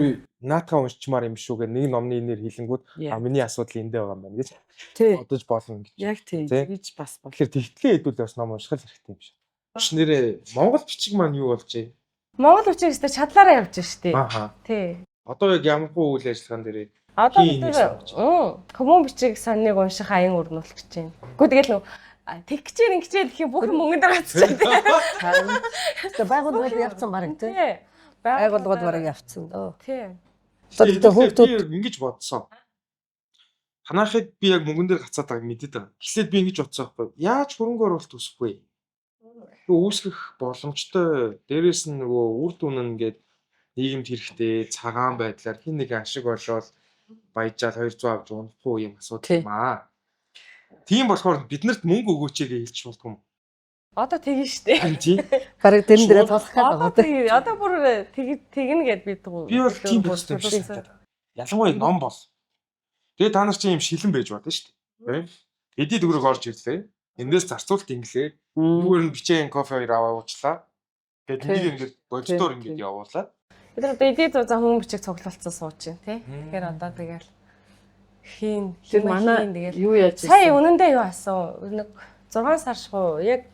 наатаа уншчмаар юм шүү гэх нэг номны нэр хэлэнгүүд а миний асуудал эндээ байгаа юм байна гэж бодож болно гэж. Яг тийм тэгж бас бол. Тэгэхээр тэгтлээ хэдүүл бас ном унших хэрэгтэй юм шиг. Биш нэрээ Монгол бичиг маань юу болжээ? Монгол бичиг өстө чадлаараа явж штэ. Ааха. Тий. Одоо яг ямар хуу үйл ажиллагаан дээрээ Одоо бид хүмүүс бичиг сонныг унших аян өрнүүлэх гэж байна. Гэхдээ тэгэл нөө Тэгчээр ингэчээр гэх юм бүх юм мөнгөн дээр гацчихсан тий. Тэгээ байгууллагууд явцсан бараг тий. Тий. Байгууллагууд бараг явцсан дөө. Тий. Одоо хүүхдүүд би ингэж бодсон. Танахыг би яг мөнгөн дээр гацаад байгааг мэдээд байгаа. Эхлээд би ингэж бодсон байхгүй. Яаж хөрөнгө оруулалт үүсэх вэ? Нөгөө үүсгэх боломжтой. Дээрээс нь нөгөө үр дүн нь ингээд нийгэмд хэрэгтэй цагаан байдлаар хин нэг ашиг олоод баяжаал 200 авч унахгүй юм асуудал юм аа. Тийм болохоор биднэрт мөнгө өгөөч гэж хэлж болдгоо юм. Одоо тэгнэ штэ. Харин тийм. Бараг тэрэн дээрээ тулах гээд Одоо байгаа тий. тэг одоо бүр тэг тэгнэ гэд би Би бол тийм бодсон юм шиг санагдаад. Ялангуяа ном бол. Тэгээ та нар чинь юм шилэн байж болно шүү дээ. Эдийн төгрөг орж ирлээ. Эндээс зарцуулалт инглээ. Зүгээр нь бичээн кофе хоёр аваа уучлаа. Тэгээд Тий. нэг ингээд боддоор Тий, ингээд тий. явуулаад. Бид нар одоо эдийн зузаан хүн бичиг цуглуулсан сууж чинь тий. Тэгэхээр одоо тэгэл хийн Тэр хийн манай хийн тэгэл. юу яаж Сая үнэндээ юу асуу? Нэг 6 сар шахуу яг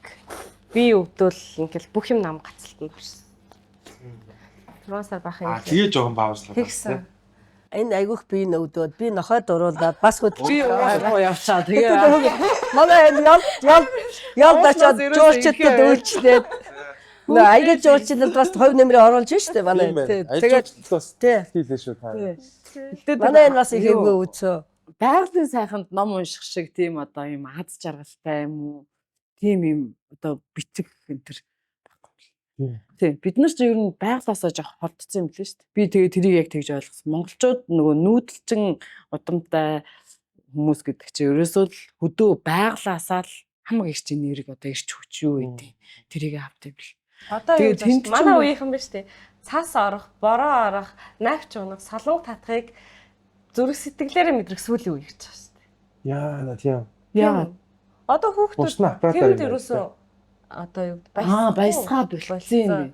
би өвдөл ингээл бүх юм нам гацалтанд орсон. 6 сар бах юм. Аа тэгээ жоохон паузлаа. Тэгсэн. Энэ айгүйх би нөвдөөд би нохой дуруулаад бас хөдөлж би уугаа явцаа тэгээ Манай энэ ял ял ял дачаад Ууснаас ерөөсөө жуулчдад ирэхээ үйлчлээд нөө аяга жуулчлалд бас хувь нэмрээ оруулж штэ манай. Тий. Тэгээд бас тий. хийлээ шүү та. Гэтэ Манай энэ бас их эвгүй үцөө. Байгалийн сайханд ном унших шиг тийм одоо юм аз жаргалтай юм уу? Тийм юм одоо бичиг энэ төр байхгүй. Тийм бид нар ч ер нь байгалаасаа жоох холдсон юм лээ шүү дээ. Би тэгээ тэрийг яг тэгж ойлгосон. Монголчууд нөгөө нүүдэлчин удамтай хүмүүс гэдэг чинь ерөөсөө л хөдөө байгалаасаа л хамаг их чинь нэрэг одоо ирч хүч юу гэдэг тэрийг авт юм бэл. Одоо юу Тэгээд гэж тэнд чинь манай үеийнхэн биш тий. Цаас орох, бороо орох, навч унах, солонг татахыг зүрх сэтгэлээрээ мэдрэх сүүлийн үе гэж байгаа шүү дээ. Яа на тийм. Яа. Одоо хүүхдүүд Бусна аппаратаар тэнд юм байна. ерөөсөө одоо юу Аа баясгаа болцсон юм бэ.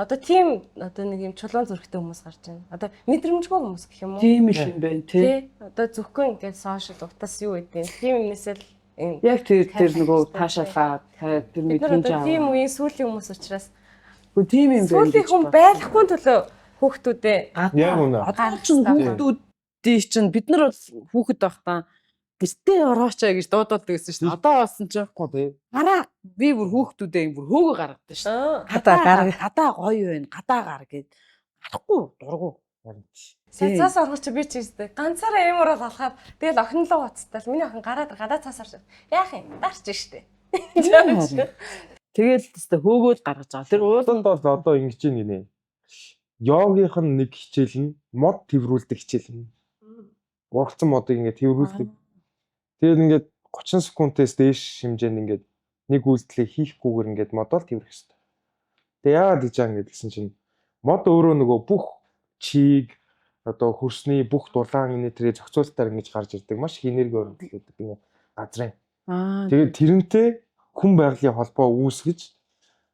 Одоо тийм одоо нэг юм чулуун зүрхтэй хүмүүс гарч байна. Одоо мэдрэмжгүй хүмүүс гэх юм уу? Тийм л юм байна тий. Тий. Одоо зөвхөн ингээд сошиал утас юу гэдэг юм. Тийм юмнээсээ л юм. Яг тэр тэр нөгөө таашаалаа тэр Бид нар мэдрэмж одоо тийм аваа. үеийн сүүлийн хүмүүс учраас Үгүй тийм юм байна. сүүлийн гэж хүн бод. байхгүй төлөө хүүхдүүдээ Яг үнэ. Одоо ч хүүхдүүдийн чинь бид нар бол хүүхэд байхдаа гэртээ ороочаа гэж дуудаад байсан шүү дээ. Одоо болсон чинь Тэгэхгүй тий. гараа би бүр хүүхдүүдээ юм бүр хөөгөө гаргадаг шүү дээ. Гадаа гар. Гадаа гоё байна. Гадаа гар гэд. Гарахгүй дургу. Сая цаас орох чи би ч ийстэй. Ганцаараа юм орол алхаад тэгэл охин руу уцтал. Миний охин гараад гадаа цаас орж. Яах юм? Дарч штэ. Тэгэл тест хөөгөөд гаргаж байгаа. Тэр уул Ууланд бол одоо ингэж юм гинэ. Йогийнх нь нэг хичээл нь мод тэрврүүлдэг хичээл нь. Уралцсан модыг ингээд тэрврүүлдэг. Тэгээд ингээд 30 секундээс дээш хэмжээнд ингээд нэг үйлдэлээ хийхгүйгээр ингээд модоо л тэрврэх хэрэгтэй. Тэгээд яагаад гэж аа ингээд гэсэн чинь мод өөрөө нөгөө бүх чиг одоо хөрсний бүх дулаан энэ тэрээ зохицуултаар ингэж гарч ирдэг. Маш их энерги өргөдөг гинэ газрын. аа Тэгээд тэрнтэй хүн байгалийн холбоо үүсгэж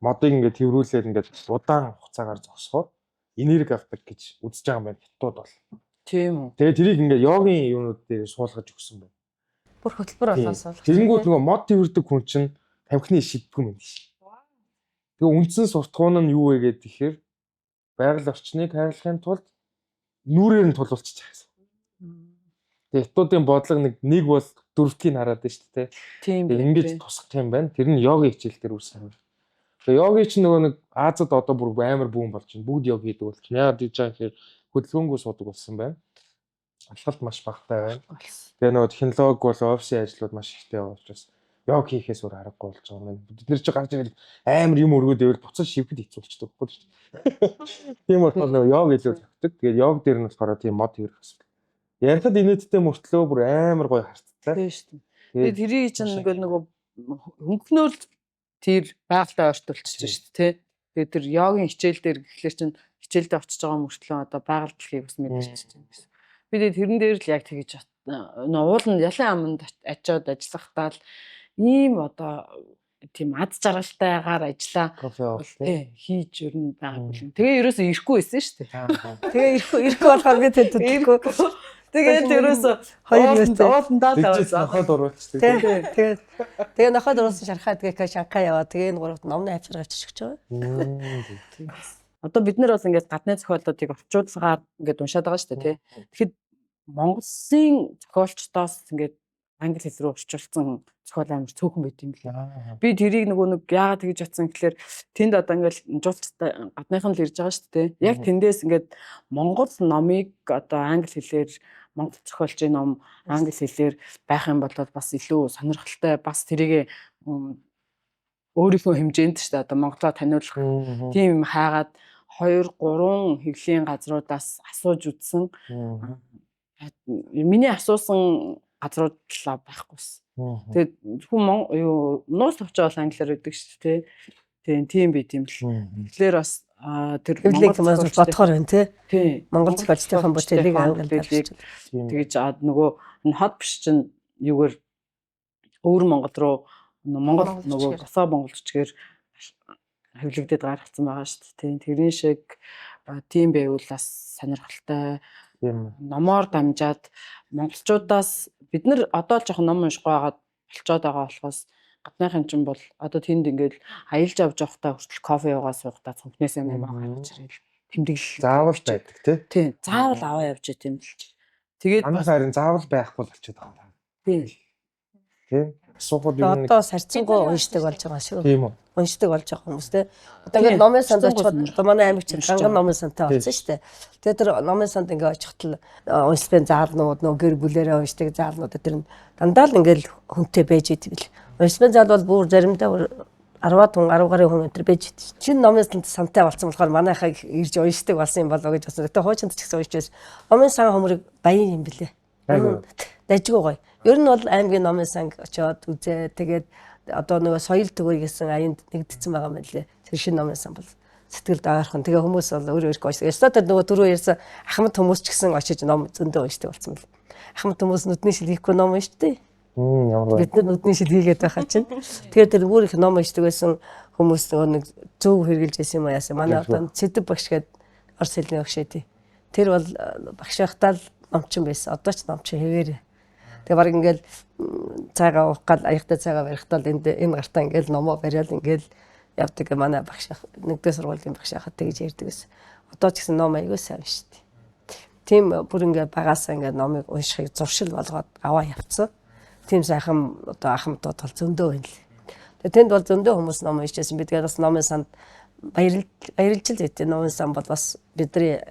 модыг ингээд тэрврүүлээд ингээд удаан хугацаагаар зогсохоор энерги авдаг гэж үзэж байгаа юм байна хятад бол. тийм үү. Тэгээд тэрийг ингээд йогийн юунууд дээр суулгаж өгсөн байна. Бүр хөтөлбөр болгон суулгах. Тэгэнгүүт нөгөө мод тэрвэрдэг хүн чинь тамхины шиддэг юм биш. Тэгээ үндсэн суртахуун нь юу вэ гэхээр байгаль орчныг хайрлахын тулд нүрээр нь тулуулчих гэсэн. Тэгээ хятадын бодлого нэг нэг бол дөрөвдгийг хараад байна шүү дээ. Тийм Тэгээ ингэж тусгах юм байна. Тэр нь йогийн хичээл дээр үүссэн юм. Тэгээ йогийн чинь нөгөө нэг Азад одоо бүр амар бүүн болж байна. Бүгд йог хийдэг болж байна. Яагаад гэж байгаа гэхээр хөдөлгөөнгүй суудаг болсон байна. Алхалт маш багатай байна. Тэгээ нөгөө технологи бол офисын ажлууд маш ихтэй байгаа учраас йог хийхээс өөр аргагүй болж байгаа юм байна. Бид нэр чи гарч ирэл амар юм өргөөд ивэл буцаж шивхэд хэцүү болчихдог байхгүй шүү дээ. Тийм болохоор нөгөө йог илүү зохидог. Тэгээд йог дээр нь болохоор тийм мод хэрэг асуудал. Ярихад инээдтэй мөртлөө бүр амар гоё харцтай. Тийм шүү дээ. Тэгээд тэрийг чинь ингээл нөгөө хөнгөнөөр л тэр байгальтай ойртуулчихж шүү дээ, тий. Тэгээд тэр йогийн хичээл дээр гэхлээр чинь хичээлдээ очиж байгаа мөртлөө одоо байгаль дэлхийг бас мэдэрч чинь гэсэн. Би тэгээд тэрэн дээр л яг тэгэж нөө уул нь ялан аманд очиод ажиллахдаа л ийм одоо тийм ад жаргалтайгаар ажиллаа Кофе уух тий. тий хийж ер нь байгаагүй юм. Тэгээ ерөөсөө ирэхгүй байсан шүү дээ. Тэгээ ирэхгүй ирэхгүй болохоор би тэнд төлөхгүй. Тэгээд ерөөсөө Хоёр юутай. ууландаа л Тэгжээс авсан. ноход оруулчихдаг. Тий. Тэгээд тэгээ нохой дуруулсан шархаа тэгээ шанхаа яваа. Тэгээ энэ гуравт номны хавчар гарч өгч байгаа. Одоо бид нар бол ингээд гадны зохиолуудыг орчуулгаар ингээд уншаад байгаа шүү дээ, тий. Тэгэхэд Монголын зохиолчдоос ингээд англи хэл рүү орчуулсан зохиол амар цөөхөн байт юм лээ. Би тэрийг нөгөө нэг яагаад тэгж бодсон гэхлээр тэнд одоо ингээл жуулчтай гадныхан л ирж байгаа шүү дээ. Яг тэндээс ингээд Монгол номыг одоо англи хэлээр, Монгол зохиолчийн ном англи хэлээр байх юм бол бас илүү сонирхолтой, бас тэрийг өөрийнхөө хэмжээнд шүү дээ, одоо Монголоо таниулах тийм юм хайгаад 2 3 хэвлэлийн газруудаас асууж үзсэн. Миний асуусан газрууд л байхгүйсэн. Тэгээд зөвхөн юу нууц товчоо бол англиар өгдөг шүү дээ. Тийм, тийм байт юм л. Тэгэхээр бас тэр Монгол бодохоор байна тий. Тийм. Монгол зохиолчдын бүтээлийг англиар тэгэж нөгөө хот биш чинь юугаар өвөр Монгол руу, Монгол нөгөө босоо монгол бичгээр хэвлэгдээд гаргацсан байгаа шүү дээ. Тийм, тэрэн шиг тийм байвал бас сонирхолтой. Номоор дамжаад монголчуудаас бид нар одоо л жоохон ном уншихгүй байгаад болчоод байгаа болохоос гадныхан чинь бол одоо тэнд ингээд аялж авч явахдаа хүртэл кофе уугаа суухдаа цүнхнээсээ ном гаргаж ирэл тэмдэглэл заавал байдаг тий. Тийм, заавал аваа явж идэм л. Тэгээд манайх харин заавал байхгүй болчиход байгаа. Тийм. Тийм. Асуухад юм одоо сарцсангуу уншдаг болж байгаа шүү. Тийм үү. Уншдаг болж байгаа хүмүүс те. Одоо ингээд номын санд очиход одоо манай аймаг чинь ганган номын сантай болсон шүү дээ. Тэгээд тэр номын санд ингээд очиход л уншлын заалнууд, нөө гэр бүлэрээ уншдаг заалнууд тэр нь дандаа л ингээд хүнтэй байж идэв бил. Уншлын заал бол бүр заримдаа 10-аад хүн, 10 гаруй хүн энэ төр байж идэв. Шинэ номын санд сантай болсон болохоор манайхаа ирж уншдаг болсон юм болоо гэж бодсон. Гэтэ хуучинд ч гэсэн уншиж байсан. Номын сан хөмрөг баян юм билээ. Дажгүй гоё. Ер нь бол аймгийн номын санг очиод үзээ. Тэгээд одоо нөгөө соёл төгөр гэсэн аянд нэгдсэн байгаа юм лээ. Тэр шинэ номын сан бол сэтгэлд ойрхон. Тэгээ хүмүүс бол өөр өөр гоё. Ёстой тэр нөгөө түрүү ярьсан ахмад хүмүүс ч гэсэн очиж ном зөндөө уншдаг болсон мэл. Ахмад хүмүүс нүдний шил хийхгүй ном уншдээ. Ямар гоё. Бид нар нүдний шил хийгээд байгаа чинь. Тэгэхээр тэр өөр их ном уншдаг байсан хүмүүс нөгөө нэг зөв хэрэгжилж байсан юм яасан. Манай одоо Цэдэв багш гээд орос хэлний багш ээ. Тэр бол багш байхдаа л номчин байсан. Одоо ч номчин хэвээр. Тэгээ баг ингээл цайгаа уух гал аягтай цайгаа барихтаа л энд энэ гартаа ингээл номоо бариад ингээл явдаг. Манай багш нэгдүгээр сургуулийн багш байхад тэгж ярьдаг байсан. Одоо ч гэсэн ном аягүй сайн шүү дээ. Тийм бүр ингээд багасаа ингээд номыг уншихыг зуршил болгоод аваа явцсан. Тийм сайхан одоо ахмадууд бол зөндөө байна л. Тэгээ тэнд бол зөндөө хүмүүс ном уншижсэн. Би тэгээд бас номын санд баярлж л байт. Номын сан бол бас бидний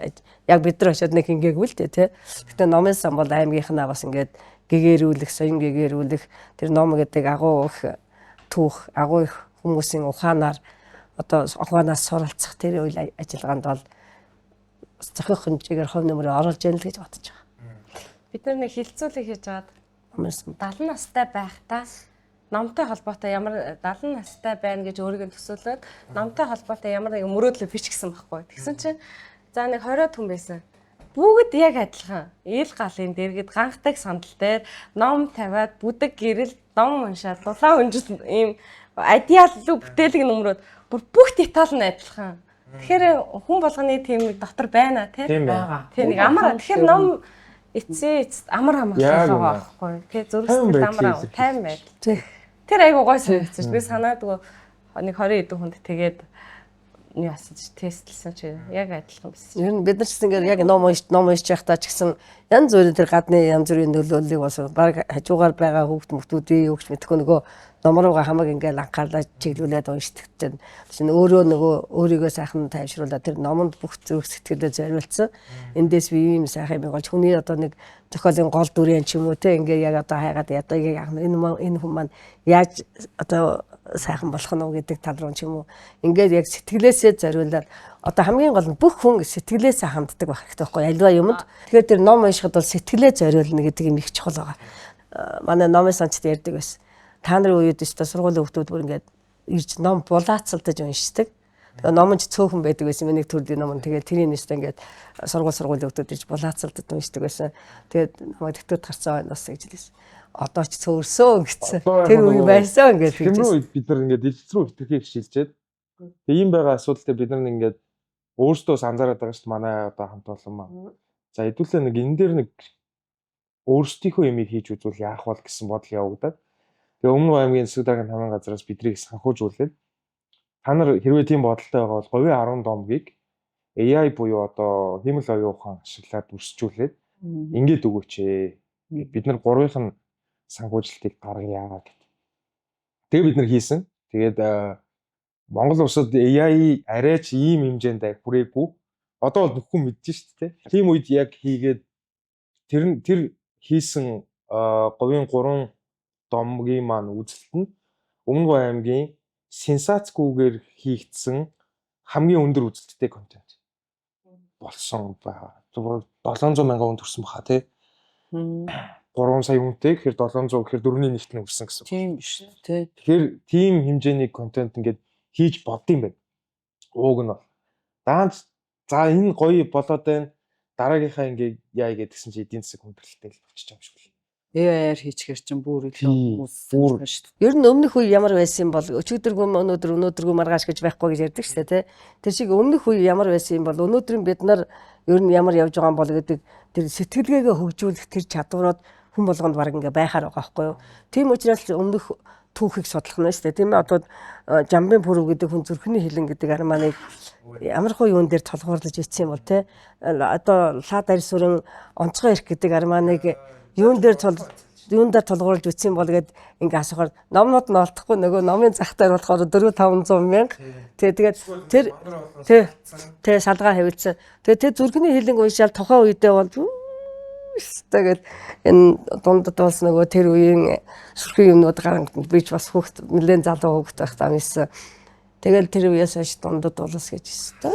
яг бид нар очиод нэг хингээгүй л дээ тий. Гэтэ номын сан бол аймгийнхнаа бас ингээд гэгэрүүлэх, соён гэгэрүүлэх тэр ном гэдэг агуу их түүх, агуу их хүмүүсийн ухаанаар одоо ухаанаас суралцах тэр үйл ажиллагаанд бол зохих хэмжээгээр хувь нэмрээ оруулж яана л гэж бодож байгаа. Бид нар нэг хилцүүлэг хийж аваад Номын сан 70 настай байхдаа номтой холбоотой ямар 70 настай байна гэж өөрийгөө төсөөлөөд номтой холбоотой ямар нэгэн мөрөөдлөө бичсэн байхгүй. Тэгсэн чинь за нэг 20 хүн байсан. Бүгд яг адилхан. Ил галын дэргэд ганхдаг сандал дээр ном тавиад бүдэг гэрэл ном уншаад дулаан өнжил ийм адиал лүү бүтээлэг нөмрөөд бүр бүх деталь нь адилхан. Тэгэхээр хүн болгоны тийм нэг дотор байна тий. Тийм байна. Тийм нэг амар. Тэгэхээр ном эцсийн эцэст амар хамгаалал байгаа байхгүй. Тэ зүрх сэтгэл амар тайван байдал. Тий. Тэр айгуу гой санагдсан шүү. Би санаадгүй нэг 20 хэдэн хүнд тэгээд юу асууж тестлсэн чи яг адилхан байсан. Ер нь бид нар ч гэсэн ингээд яг ном уншиж байхдаа ч гэсэн янз бүрийн тэр гадны янз бүрийн нөлөөллийг бас баг хажуугаар байгаа хүүхд мөхтүүдийн юу ч мэдэхгүй нөгөө ном руугаа хамаг ингээд анхаарлаа чиглүүлээд уншдаг чинь чинь өөрөө нөгөө өөрийгөө сайхан тайвшруулаад тэр номонд бүх зүрх сэтгэлээ зориулсан. Эндээс би ийм сайхан юм болж хүний одоо нэг зохиолын гол дүрэн ч юм уу те ингээд яг одоо хайгаад одоо яг энэ хүн маань яаж одоо сайхан болох нь уу гэдэг тал руу ч юм уу ингээд яг сэтгэлээсээ зориулаад одоо хамгийн гол нь бүх хүн сэтгэлээсээ ханддаг байх хэрэгтэй байхгүй альва юмд. Тэгэхээр тэр ном уншихад бол сэтгэлээ зориулна гэдэг юм их чухал байгаа. Манай номын санчд ярьдаг байсан. Та нарын үед ч та сургуулийн хүүхдүүд бүр ингээд ирж ном булаацалдаж уншдаг. Тэгээ ном нь ч цөөхөн байдаг байсан. Миний төрлийн ном нь тэгээд тэрийн нэстэ ингээд сургуулийн хүүхдүүд ирж булаацалдаж уншдаг байсан. Тэгээд намайг дэгтүүд гарцсан байна бас гэж хэлсэн. Одоо ч цөөрсөн гэсэн. Тэр үе байсан ингээд хэлсэн. Тэр үед бид нар ингээд дэлгэц рүү хэтэрхий шилжээд тэгээ ийм байгаа асуудалтай бид нар ингээд өөрсдөө анзаараад байгаа шүү дээ. Манай одоо хамт олон маань. За хэдүүлээ нэг энэ дээр нэг өөрсдийнхөө юмыг хийж үзвэл яах вэ гэсэн бодол явагдаад тэгээ Өмнө аймгийн Засаг даргын тамийн газраас бидрийг санхүүжүүлээд та нар хэрвээ тийм бодолтой байгаа бол говийн 10 домгийг AI буюу одоо хиймэл оюун ухаан ашиглаад өрсжүүлээд ингээд өгөөч ээ. Бид нар гурвынх нь санхүүжилтийг гаргая гэдэг. Тэгээ бид нар хийсэн. Тэгээд Монгол улсад AI арайч ийм хэмжээнд хүрээгүй. Одоо бол нөхөн мэдэж шүү дээ. Тийм үед яг хийгээд тэр хийсэн говийн 3 домгийн маань үзэлт нь Өмнө Говь аймгийн сенсацгүйгээр хийгдсэн хамгийн өндөр үзэлттэй контент болсон байгаа. Зүгээр 700 мянган хүн төрсэн баха тий. 3 сая хүнтэй гэхээр 700 гэхээр 4-ний 1-т нь хүрсэн гэсэн. Тийм биш тий. Тэгэхээр тийм хэмжээний контент ингээд хийж бодсон юм байна. Ууг нь бол. Даанч за энэ гоё болоод байна. Дараагийнхаа ингээд яа гэдгсэн чи эдийн засаг хүндрэлтэй л болчих юм шиг л. AI-аар хийчихэр чинь бүр илүү хүмүүс бүр шүү дээ. Ер нь өмнөх үе ямар байсан юм бол өчигдөргүй өнөөдөр өнөөдөргүй маргааш гэж байхгүй гэж ярьдаг шүү дээ, тэ. Тэр шиг өмнөх үе ямар байсан юм бол өнөөдрийн бид нар ер нь ямар явж байгаа юм бол гэдэг тэр сэтгэлгээгээ хөгжүүлэх тэр чадварууд хүн болгонд баг ингээ байхаар байгаа байхгүй юу. Тийм учраас өмнөх түүхийг судлах нь шүү дээ. Тийм ээ, одоо Жамбын пүрэв гэдэг хүн зүрхний хилэн гэдэг арманыг ямар хуу юун дээр толгуурлаж ицсэн юм бол тэ. Одоо Лаа дарь сүрэн онцгой эрх гэдэг арманыг юун дээр тулгуурлаж үтсэн бол гээд ингээ асуухаар номнууд нь олдохгүй, нөгөө номын зах дээр болохоор 4-500 мянга. Тэгээд тэр тэ салгаа хавилцсан. Тэгээд тэр зүрхний хилэнг уншаал тухайн үедээ бол тэгэл энэ дундад болсон нөгөө тэр үеийн сүрхэн юмнууд гарan би ч бас хүүхд нэлээд залуу хүүхд байхдаа уншсан. Тэгэл тэр үеэс хойш дундад улс гэж өстой.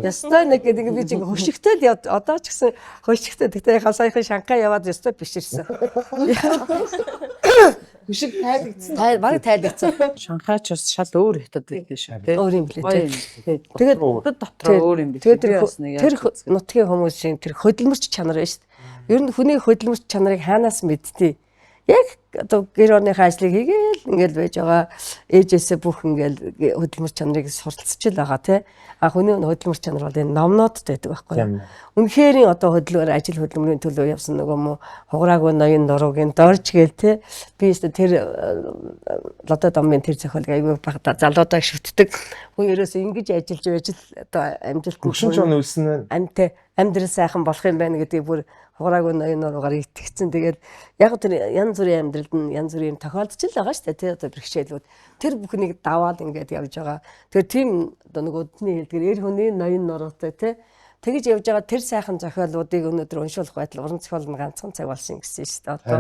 Ястай нэг гэдэг би чинь хөшигтэй л одоо ч гэсэн хөшигтэй. Тэгтээ яхаа саяхан Шанхай яваад өстой биширсэн. Хөшиг тайлагдсан. Бараг тайлагдсан. Шанхай ч бас шал өөр хятад байдаг шүү дээ. Өөр юм блэ. Тэгээд дотор өөр юм билээ. Тэгээд тэр нутгийн хүмүүсийн тэр хөдөлмөрч чанар байна шүү дээ. Ер нь хүний хөдөлмөрч чанарыг хаанаас мэдтий? Яг одоо гэр орныхаа ажлыг хийгээл ингээл байж байгаа, ээжээсээ бүх ингээл хөдөлмөр чанарыг сурталчил байгаа тий. А хүний хөдөлмөр чанар бол энэ номнуудд байдаг байхгүй юу. Үнэхээр одоо хөдөлмөр ажил хөдөлмөрийн төлөө явсан нөгөө мө хугараагүй ноён нуруугийн дорж гээл тий. Би өстө тэр Лодой домын тэр зохиолыг айгүй багада залуудаа шүтдэг. Хүн ерөөсөө ингэж ажиллаж байж л одоо амжилт Хөшин ч үлсэн амтай амьдрал сайхан болох юм байна гэдгийг бүр хугараагүй ноён нуруугаар итгэцэн. Тэгээд яг тэр янз бүрийн амьдралд нь янз бүрийн юм тохиолдож л байгаа шүү дээ тий. Одоо бэрхшээлүүд тэр бүхнийг даваад ингээд явж байгаа. Тэр тийм одоо нөгөө өдний хэлдгэр эр хүний ноён нуруутай тий. Тэгж явж байгаа тэр сайхан зохиолуудыг өнөөдөр уншуулах байтал уран зохиол нь ганцхан цаг болсон гэсэн шүү дээ. Одоо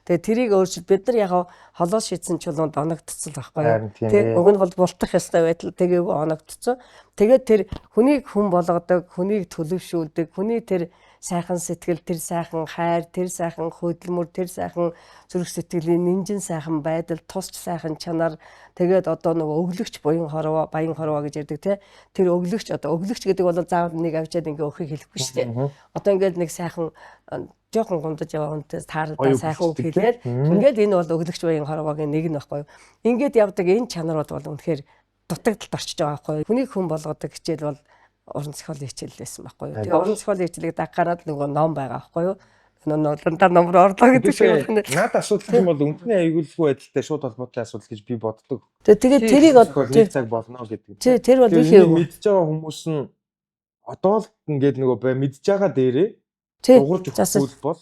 тэгээ тэрийг өөрчил бид нар яг холоос шийдсэн чулуунд оногдцсон байхгүй юу? Тэ уг нь бол бултах ёстой байтал тэгээгүй оногдцсон. Тэгээд тэр хүнийг хүн болгодог, хүнийг төлөвшүүлдэг, хүний тэр сайхан сэтгэл, тэр сайхан хайр, тэр сайхан хөдөлмөр, тэр сайхан зүрх сэтгэлийн нинжин сайхан байдал, тусч сайхан чанар, тэгээд одоо нөгөө өглөгч буян хорвоо, баян хорвоо гэж ярьдаг тий. Тэр өглөгч одоо өглөгч гэдэг бол заавал нэг авчиад ингээ өхийг хэлэхгүй шүү дээ. Одоо ингээд нэг сайхан жоохон гундаж яваа хүнтэй тааралдаа сайхан үг хэлээд ингээд энэ бол өглөгч буян хорвоогийн нэг нь байхгүй юу. Ингээд явдаг энэ чанарууд бол үнэхээр дутагдалд орчиж байгаа байхгүй юу. Хүнийг хүн болгодог хичээл бол уран зохиолын хичээл байсан байхгүй юу. Тэгээ уран зохиолын хичээлийг даггараад нөгөө ном байгаа байхгүй юу. Нөгөө дандаа ном руу орлоо гэдэг шиг байна. Наад асуудал юм бол үндэсний аюулгүй байдалтай шууд холбоотой асуудал гэж би боддог. Тэгээд тэрийг нэг цаг болно гэдэг. Тий, тэр бол их юм. Мэдж байгаа хүмүүс нь одоо л ингээд нөгөө бай мэдж байгаа дээрээ дуурж өгөх бол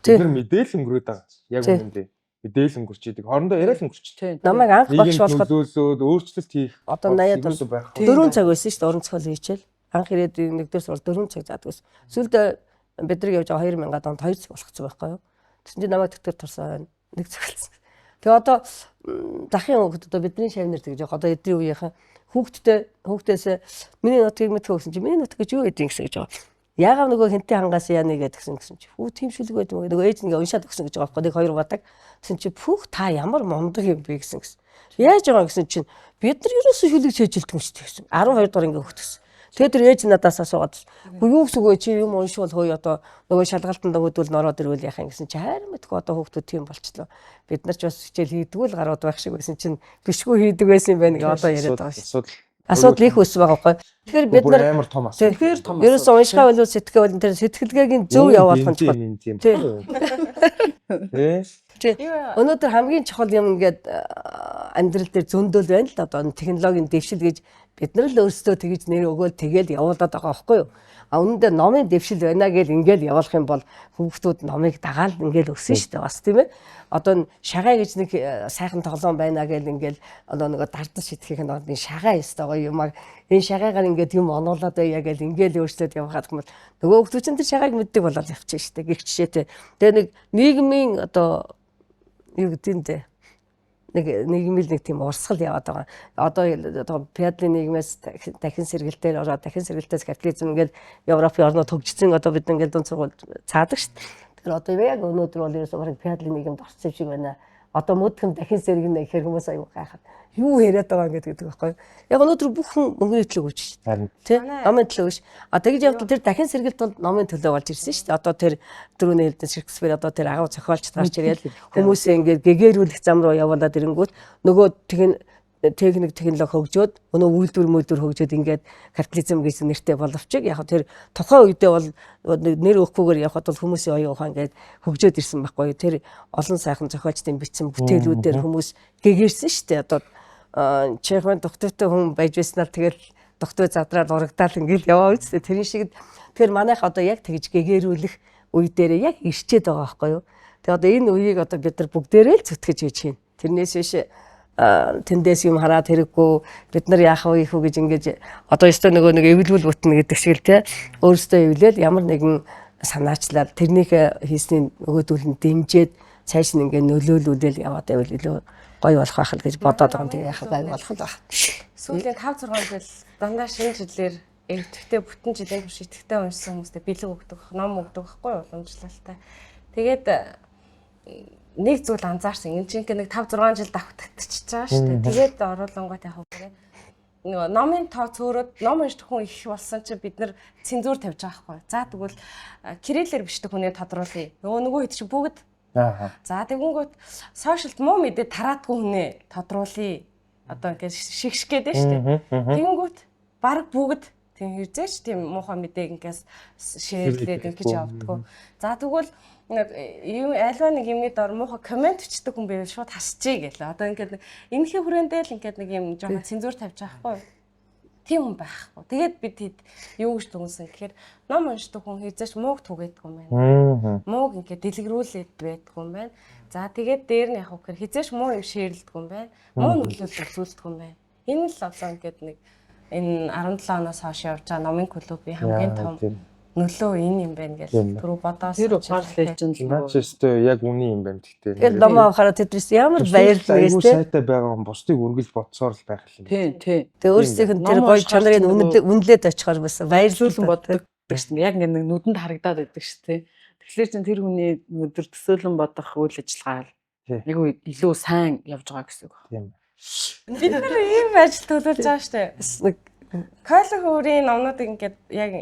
бид нар мэдээл өнгөрөөд байгаа. Яг үнэндээ мэдээл өнгөрч идэг. Хоорондоо яриа л өнгөрч. Намайг анх багш болоход нөлөөлөөд өөрчлөлт хийх одоо 80-ад 4 цаг байсан шүү дээ уран зохиолын хичээл. Анх ирээд нэгдүгээр сургууль 4 цаг заадаг байсан. Сүүлдээ бидний явж байгаа 2000-ад онд 2 цаг болгоцсон байхгүй юу. Тэгсэн чинь намайг тэтгэр турсан нэг цаг болсон. Тэгээ одоо захын хүүхэд одоо бидний шавнар тэгж байгаа. Одоо эдний үеийнхэн хүүхдтэй хүүхдээсээ миний нутгийг мэдхөө гэсэн чинь миний нутаг гэж юу гэдэг гэсэн гэж байгаа. Яагаад нөгөө хинтээ хангаас яа нэг гэдгсэн гэсэн чи хүү тийм шүлэг байд юм. Нөгөө ээж ингээ уншаад өгсөн гэж байгаа байхгүй. Нэг хоёр бадаг. Тэгсэн чи пүүх та ямар мундаг юм бэ гэсэн гэсэн. Яаж байгаа гэсэн чинь бид нар ерөөсөө шүлэг цээжилдэг юм шүү дээ гэсэн. 12 дугаар ингээ хөгтгсөн. Тэгээд тэр ээж надаас асуугаад үгүй юу гэсэн үг вэ чи юм уншвал хөөе одоо нөгөө шалгалтанд өгдөл нороод ирвэл яах юм гэсэн чи хайр мэдгүй одоо хүүхдүүд тийм болчлоо. Бид нар ч бас хичээл хийдгүү л гарууд байх шиг байсан чинь бишгүй хийдэг байсан юм байна гэж одоо яриад байгаа шүү. Асуудал их өссөн байгаа байхгүй. Тэгэхээр бид нар амар том асуудал. Тэгэхээр том асуудал. Ерөөсөө уншихаа болов сэтгэхээ болов тэр сэтгэлгээгийн зөв явуулах нь чухал. Тий. Өнөөдөр хамгийн чухал юм ингээд амьдрал дээр зөндөөл байна л да. Одоо технологийн дэвшил гэж бид нар л өөрсдөө тэгж нэр өгөөл тэгэл явуулаад байгаа байхгүй юу. А үнэндээ номын дэвшил байна гэл ингээл явуулах юм бол хүүхдүүд номыг дагаал ингээл өссөн шүү дээ бас, тийм ээ. Одоо шагай гэж нэг сайхан тоглоом байна гэл ингээл одоо нөгөө дардаж шидэхийг нь шагай ёстой гоё юм аа. Энэ шагайгаар ингээд юм оноолоод байя гэл ингээл өөрчлөөд явахад юм бол нөгөө хүүхдүүд чинь тэр шагайг мэддэг болоод явчих шүү дээ. Гэх жишээтэй. Тэгээ нэг нийгмийн одоо юу гэдэг юм дээ, нэг нийгмийн нэг тийм урсгал яваад байгаа. Одоо феодалын нийгмээс дахин сэргэлтээр ороод, дахин сэргэлтээс капитализм, ингээд Европын орнууд хөгжсөн, одоо бид ингээд дунд сургууль цаадаг шүү дээ. Тэгэхээр одоо яг өнөөдөр бол ерөөсөө бараг феодалын нийгэмд орсон юм шиг байна. Одоо мөдгөн дахин сэргэнэ гэхээр хүмүүс аюу гайхаад юу яриад байгаа юм гэдэг байхгүй юу? Яг өнөөдөр бүх хүн мөнгөний төлөө өгч шүү дээ. Тэ? Номын төлөө өгч. А тэгж явдал тэр дахин сэргэлт бол номын төлөө болж ирсэн шүү дээ. Одоо тэр түрүүний хэлдэн Шекспир, одоо тэр агуу зохиолчд гарч ирээд хүмүүсээ ингээд гэгэрүүлэх зам руу явуулаад ирэнгүүт нөгөө тэгин техник, технологи хөгжөөд, өнөө үйлдвэр мөлдвөр хөгжөөд, ингээд капитализм гэж нэртэй боловч яг тэр тухайн үедээ бол нэр өгөхгүйгээр явхад бол хүмүүсийн оюун ухаан ингээд хөгжөөд ирсэн байхгүй юу. Тэр олон сайхан зохиолчдын бичсэн бүтээлүүдээр хүмүүс гэгэрсэн шүү дээ. Одоо Чеховын духтартай хүн байж байснаар тэгэл духтай задраад урагдаал ингээл яваа үстэй. Тэрэн шиг тэгэхээр манайх одоо яг тэгж гэгэрүүлэх үе дээрээ яг ирчээд байгаа байхгүй юу. Тэгээ одоо энэ үеийг одоо бид нар бүгдээрээ л зүтгэж хийж байна. Тэрнээс биш тэндээс юм хараад хэрэггүй, бид нар яах вэ их үү гэж ингэж одоо ёстой нөгөө нэг эвлүүл бүтнэ гэдэг шиг л, те, өөрсдөө эвлээл ямар нэгэн санаачлал тэрнийхээ хийсний нөгөөдөл нь дэмжиж цааш нь ингээ нөлөөлүүлэл яваад байвал илүү гоё болох байх л гэж бодоод байгаа юм. Тэгээ яхаа гай болох л байх. Сүүлийн 5 6 жил дандаа шинэ жилээр идэвхтэй, бүтэн жилийн турш идэвхтэй уншсан хүмүүстээ бэлэг өгдөг, ном өгдөг байхгүй уламжлалтай. Тэгээд нэг зүйл анзаарсан. Энэ чинь нэг 5 6 жил давтагдчихж байгаа шүү дээ. Тэгээд оруулангууд яг үгүй нөгөө номын тоо цөөрөөд ном уншдаг хүн их болсон чинь бид нар цензуур тавьж байгаа байхгүй. За тэгвэл кириллээр бичдэг хүнээ тодруулъя. Нөгөө хэд чинь бүгд. За тэгэнгүүт сошиалд муу мэдээ тараадгүй хүнээ тодруулъя. Одоо ингээд шигшг гээд шүү дээ. Тэгэнгүүт баг бүгд тийм хэрзээч тийм муухай мэдээг ингээс шеэрлээд ингэж явдггүй. За тэгвэл нэг юм альва нэг юмны дор муухай коммент бичдэг хүн байвал шууд хасчихъя гэлээ. Одоо ингээд энэхий хүрээндээ л ингээд нэг юм жоохон цензуур тавьж байгаа байхгүй. Тийм хүн байхгүй. Тэгээд бид хэд юу гэж дүнсэн гэхээр ном уншдаг хүн хэзээч мууг түгээдэггүй юм байна. Мууг ингээд дэлгэрүүлээд байдгүй юм байна. За тэгээд дээр нь яг гэхээр хэзээч муу юм шеэрлэдэггүй юм байна. Муу нөлөөлөл үзүүлдэггүй юм байна. Энэ л одоо ингээд нэг энэ 17 оноос хойш явж байгаа номын клубын хамгийн том нөлөө энэ юм байна гэж түрүү бодоос. Тэр ухаан legend л Наач өстой яг үний юм байна гэхдээ. Тэгэл номоо авахаараа тэднээс ямар баярлна гэж тийм сайтай байгаа хүн бусдыг үргэлж бодсоор л байх юм. Тийм тийм. Тэгээ өөрсдийнх нь тэр гоё чанарыг үнэлээд очихоор бас баярлуулсан боддог шүү дээ. Яг ингэ нэг нүдэнд харагдаад байдаг шүү дээ. Тэгэхээр чин тэр хүний өдөр төсөөлөн бодох үйл ажиллагаа айгүй илүү сайн явж байгаа гэсэн үг. Тийм. Бид нар ийм ажил төлөөлж байгаа шүү дээ. Нэг Койло хөөрийн номнуудыг ингээд яг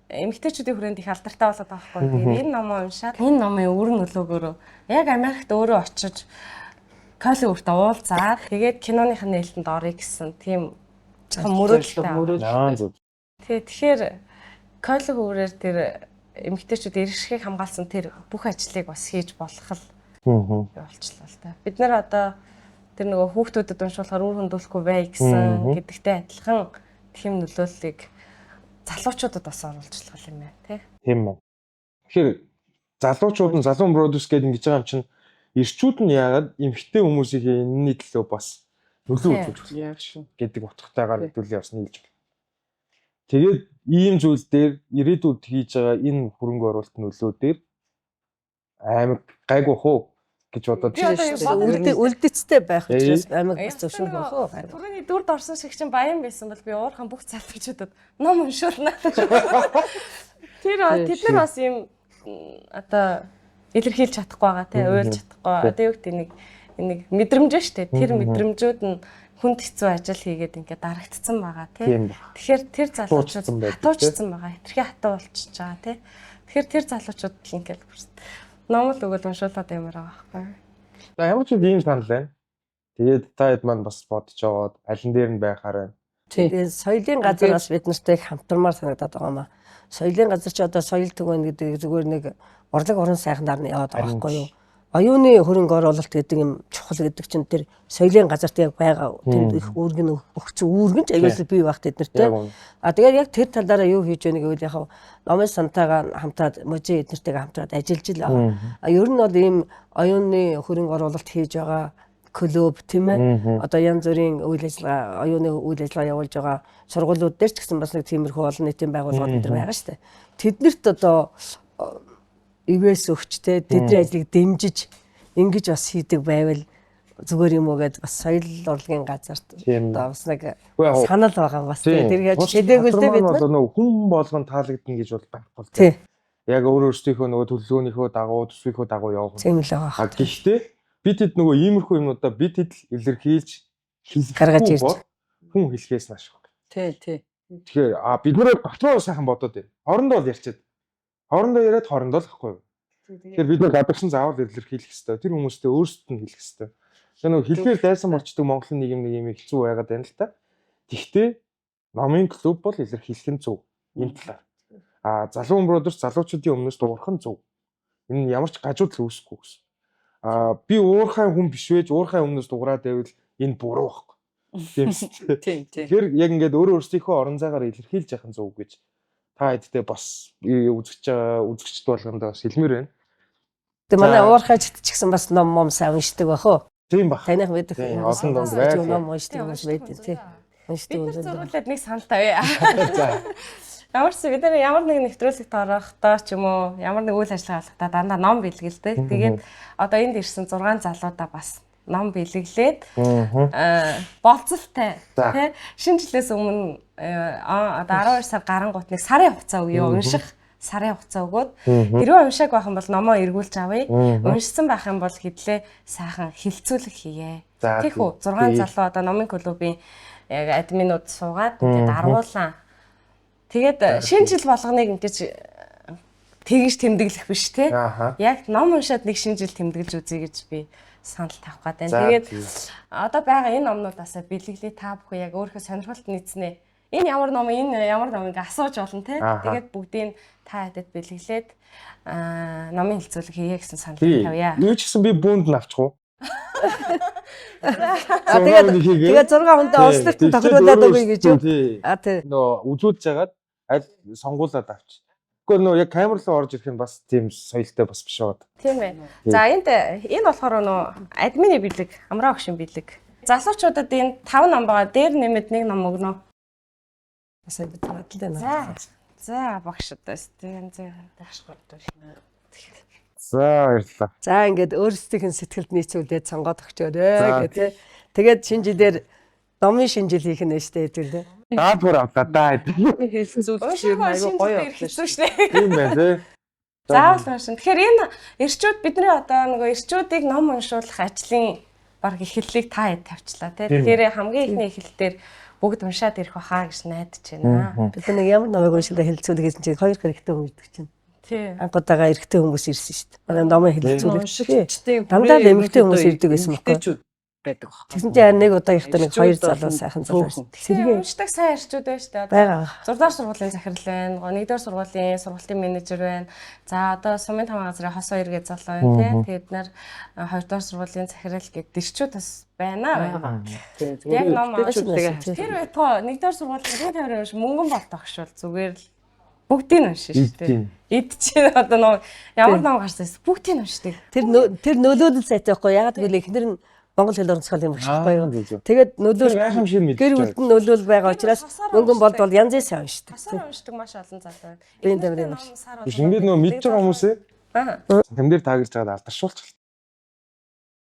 эмэгтэйчүүдийн хүрээнд их алдартай болоод байгаа байхгүй. Тэгээд энэ номоо уншаад энэ номын өвөр нөлөөгөөрөө яг Америкт өөрөө очиж Койло хөвөртөө уулзаад тэгээд киноных нь нээлтэнд орё гэсэн тийм мөрөөдөлтэй. Тэгэхээр Койло хөвөрөөр тэр эмэгтэйчүүд эрхшгийг хамгаалсан тэр бүх ажлыг бас хийж болох л болчлоо л та. Бид нар одоо тэр нөгөө хүүхдүүдэд уншуулахаар үр хөндүүлэхгүй бай гэсэн гэдэгтэй адилхан тийм нөлөөллийг залуучуудад бас оруулж болох юм байна тий. Тийм үү. Тэгэхээр залуучууд нь залуу продюс гэдэг ингэж байгаа юм чинь эрчүүд нь яагаад эмэгтэй хүмүүсийн энэний төлөө бас нөлөө үзүүлж болох шүү гэдэг утгатайгаар хэдүүлээ бас нийлж байна. Тэгээд ийм зүйл дээр ирээдүйд хийж байгаа энэ хөрөнгө оруулалт нөлөө дээр амар гайгүй хөө гэж бодоод үлдэцтэй байх учраас аймаг бас зөвшөөрөх хөө. Түрүүний дүрд орсон шиг чинь баян байсан бол би уурхан бүх залуучуудад ном уншуулна. Тэр тэд нар бас ийм одоо илэрхийлж чадахгүй байгаа тий, уйлж чадахгүй. Одоо юу гэдэг нэг мэдрэмж шүү дээ. Тэр мэдрэмжүүд нь хүнд хэцүү ажил хийгээд ингээд дарагдцсан байгаа тий. Тэгэхээр тэр залуучууд хатуучсан байгаа. Хэтэрхий хатуу болчихж байгаа тий. Тэгэхээр тэр залуучууд л ингээд ном л өгөл уншуулад ямар байгаа байхгүй. За ямар ч үл ийм санал байна. Тэгээд та хэд маань бас бодож аваад алин дээр нь байхаар байна. Тэгээд соёлын газар бас бид нартай их хамтармаар санагдаад байгаа юм аа. Соёлын газар чи одоо соёл түгээн гэдэг зүгээр нэг урлаг уран сайхнаар нь яваад байгаа байхгүй юу? Оюуны хөрөнгө оруулалт гэдэг юм чухал гэдэг чинь тэр соёлын газарт яг байгаа тэнд их үүрэг нь өгсөн үүрэг нь ч аюулгүй бий байх тэд нартэй. А тэгээд яг тэр талаараа юу хийж байна гэвэл яг номын сантайгаа хамтраад музей эднэртэйгээ хамтраад ажиллаж л байгаа. А ер нь бол ийм оюуны хөрөнгө оруулалт хийж байгаа клуб, тийм ээ. Одоо янз бүрийн үйл ажиллагаа, оюуны үйл ажиллагаа явуулж байгаа сургуулиуд дээр ч гэсэн бас нэг тиймэрхүү олон нийтийн байгууллагууд энэ байгаа шүү дээ. Тэднэрт одоо ивээс өгч те тэдний ажлыг дэмжиж ингэж бас хийдэг байвал зүгээр юм уу гэд бас соёл урлагийн газарт одоо бас нэг санал байгаа бас тэр яаж шилээгүй л дээ бид нар нөгөө хүн болгон таалагдана гэж бол байхгүй л дээ. Яг өөр өөрсдийнхөө нөгөө төлөвлөгөөнийхөө дагуу, төсвийнхөө дагуу явах. Тийм л байгаа. Гэхдээ бид хэд нөгөө иймэрхүү юмнуудаа бид хэд л илэрхийлж гаргаж ирж хүн хэлхээс нааш. Тий, тий. Тэгэхээр бид нэр дотроо сайхан бодоод байна. Хоорондоо л ярьчиад. Хоорондоо яриад хоорондоо л ахгүй юу. Тэгэхээр бид нар гадагшин заавал илэрхийлэх ёстой. Тэр хүмүүстэй өөрсдөд нь хэлэх ёстой. Тэгэхээр нөгөө хэлбэр дайсан болчдөг Монголын нийгэм нэг юм хэцүү байгаад байна л та. Тэгвэл номын клуб бол илэрхийлэх нь зөв. Энэ талаар. Залуу Brothers залуучуудын өмнөөс дуурах нь зөв. Энэ нь ямар ч гажуудал үүсэхгүй гэсэн. Би уурхай хүн биш байж уурхай өмнөөс дуурайд байвал энэ буруу байхгүй. Тийм үү. Тийм, тийм. Тэгэхээр яг ингээд өөрөө өөрсдийнхөө орон зайгаар илэрхийлж яхан зөв гэж та хэдтэй бас үзэгч байгаа үзэгчд болгондоо бас хэлмээр байна. Тэгээ манай уурхай чит ч гэсэн бас ном мом сайн уншдаг бах уу? Тийм бах. Таних мэдэх. Олон ном байх. Ном уншдаг хүмүүс байдаг тий. Уншдаг хүн. Бид зөрүүлээд нэг санал тавья. За. Ямар ч бид нар ямар нэгэн нэвтрүүлэгт орохдоо ч юм уу ямар нэг үйл ажиллагаа болохдоо дандаа ном бэлгэлдэг. Тэгээд одоо энд ирсэн 6 залуудаа бас ном бэлгэлээд болцолтой тий шинэ жилээс өмнө одоо 12 сар гарангуут нэг сарын хугацаа өгье унших сарын хугацаа өгөөд хэрвээ уншааг байх юм бол номоо эргүүлж авъя. Уншсан байх юм бол хэдлээ сайхан хилцүүлэг хийе. Тийх үү 6 залуу одоо номын клубын яг админууд суугаад ингээд аргуулсан. Тэгээд шинэ жил болгоныг ингэж тэгж тэмдэглэх биш те. Яг ном уншаад нэг шинэ жил тэмдэглэж үзье гэж би санал тавих гээд байна. Тэгээд одоо байгаа энэ номнуудаасаа бэлэглээ та бүхэн яг өөрийнхөө сонирхолт нийцнэ. Энэ ямар ном, энэ ямар ном ингээ асууж болно те. Тэгээд бүгдийг та хэдэд бэлэглээд номын хилцүүлэг хийе гэсэн санал тавья. Юу ч гэсэн би бүүнд нь авчих уу? Тэгээд 6 хүндээ онцлогт тохируулаад өгье гэж юу? Тий. Нөө үзүүлж хагаад аль сонгуулад авч. Гэхдээ нөө яг камер руу орж ирэх нь бас тийм соёлтой бас биш байгаа. Тийм ээ. За энд энэ болохоор нөө админы бэлэг, амраа огшин бэлэг. Залуучуудад энэ 5 ном байгаа. Дээр нэмэд нэг ном өгнө. Бас бид бодлоо байна. За багш одоо тийм зэ. За баярлалаа. За ингээд өөрсдийнх нь сэтгэлд нийцүүлээд сонгоод өгчөөрэй гэх тээ. Тэгээд шинэ жилээр номын шинэ жил хийх нь штэ хэдүүлээ. Даалгавар авлаа даа. Хэлцүүлэх юм айгүй гоё хэцүү шнэ. Тийм байна тий. Заавал уншин. Тэгэхээр энэ эрчүүд бидний одоо нөгөө эрчүүдийг ном уншуулах ажлын баг эхлэлийг та хэд тавьчлаа тий. Тэгэхээр хамгийн эхний эхлэл дээр бүгд уншаад ирэх баха гэж найдаж байна. Бид нэг ямар номыг уншилаа хэлцүүлэх гэсэн чинь хоёр хэрэгтэй хүн гэдэг чинь. Тий. Анх удаага эрэгтэй хүмүүс ирсэн шүү дээ. Манай номын хэлцүүлэгч. Дандаа л эмэгтэй хүмүүс ирдэг байсан байхгүй. Байдаг баг. Тэгсэн чинь харин нэг удаа ихтэй нэг хоёр залуу сайхан залуу. Сэргээ уншдаг сайн эрчүүд байна шүү дээ. Байгаа. 6 дугаар сургуулийн захирал байна. 1 дугаар сургуулийн сургалтын менежер байна. За одоо сумын таван газрын хос хоёр гэж залуу байна тий. Тэгээд нар 2 дугаар сургуулийн захирал гэдэг эрчүүд бас байна. Яг ном тэр байтугай 1 дугаар сургуулийн 150 унш мөнгөн болтогшвол зүгээр л бүгдийг нь уншина шүү дээ. Эд чинь одоо ном ямар ном гарсан бүгдийг нь уншдаг. Тэр нөлөөлөл сайтай байхгүй ягаад гэвэл эхнэр нь Монгол хэл урамсгалын багш байхгүй юу. Тэгээд нөлөөл гэр бүлд нь нөлөөл байгаа учраас мөнгөн болд бол янз бүрийн сайн уншдаг. Тасаар уншдаг маш олон залуу байна. Би энэ тамирын багш. Ингээд нөө мэдж байгаа хүмүүсээ тэм дээр таагилж байгаад алдаршуулчих.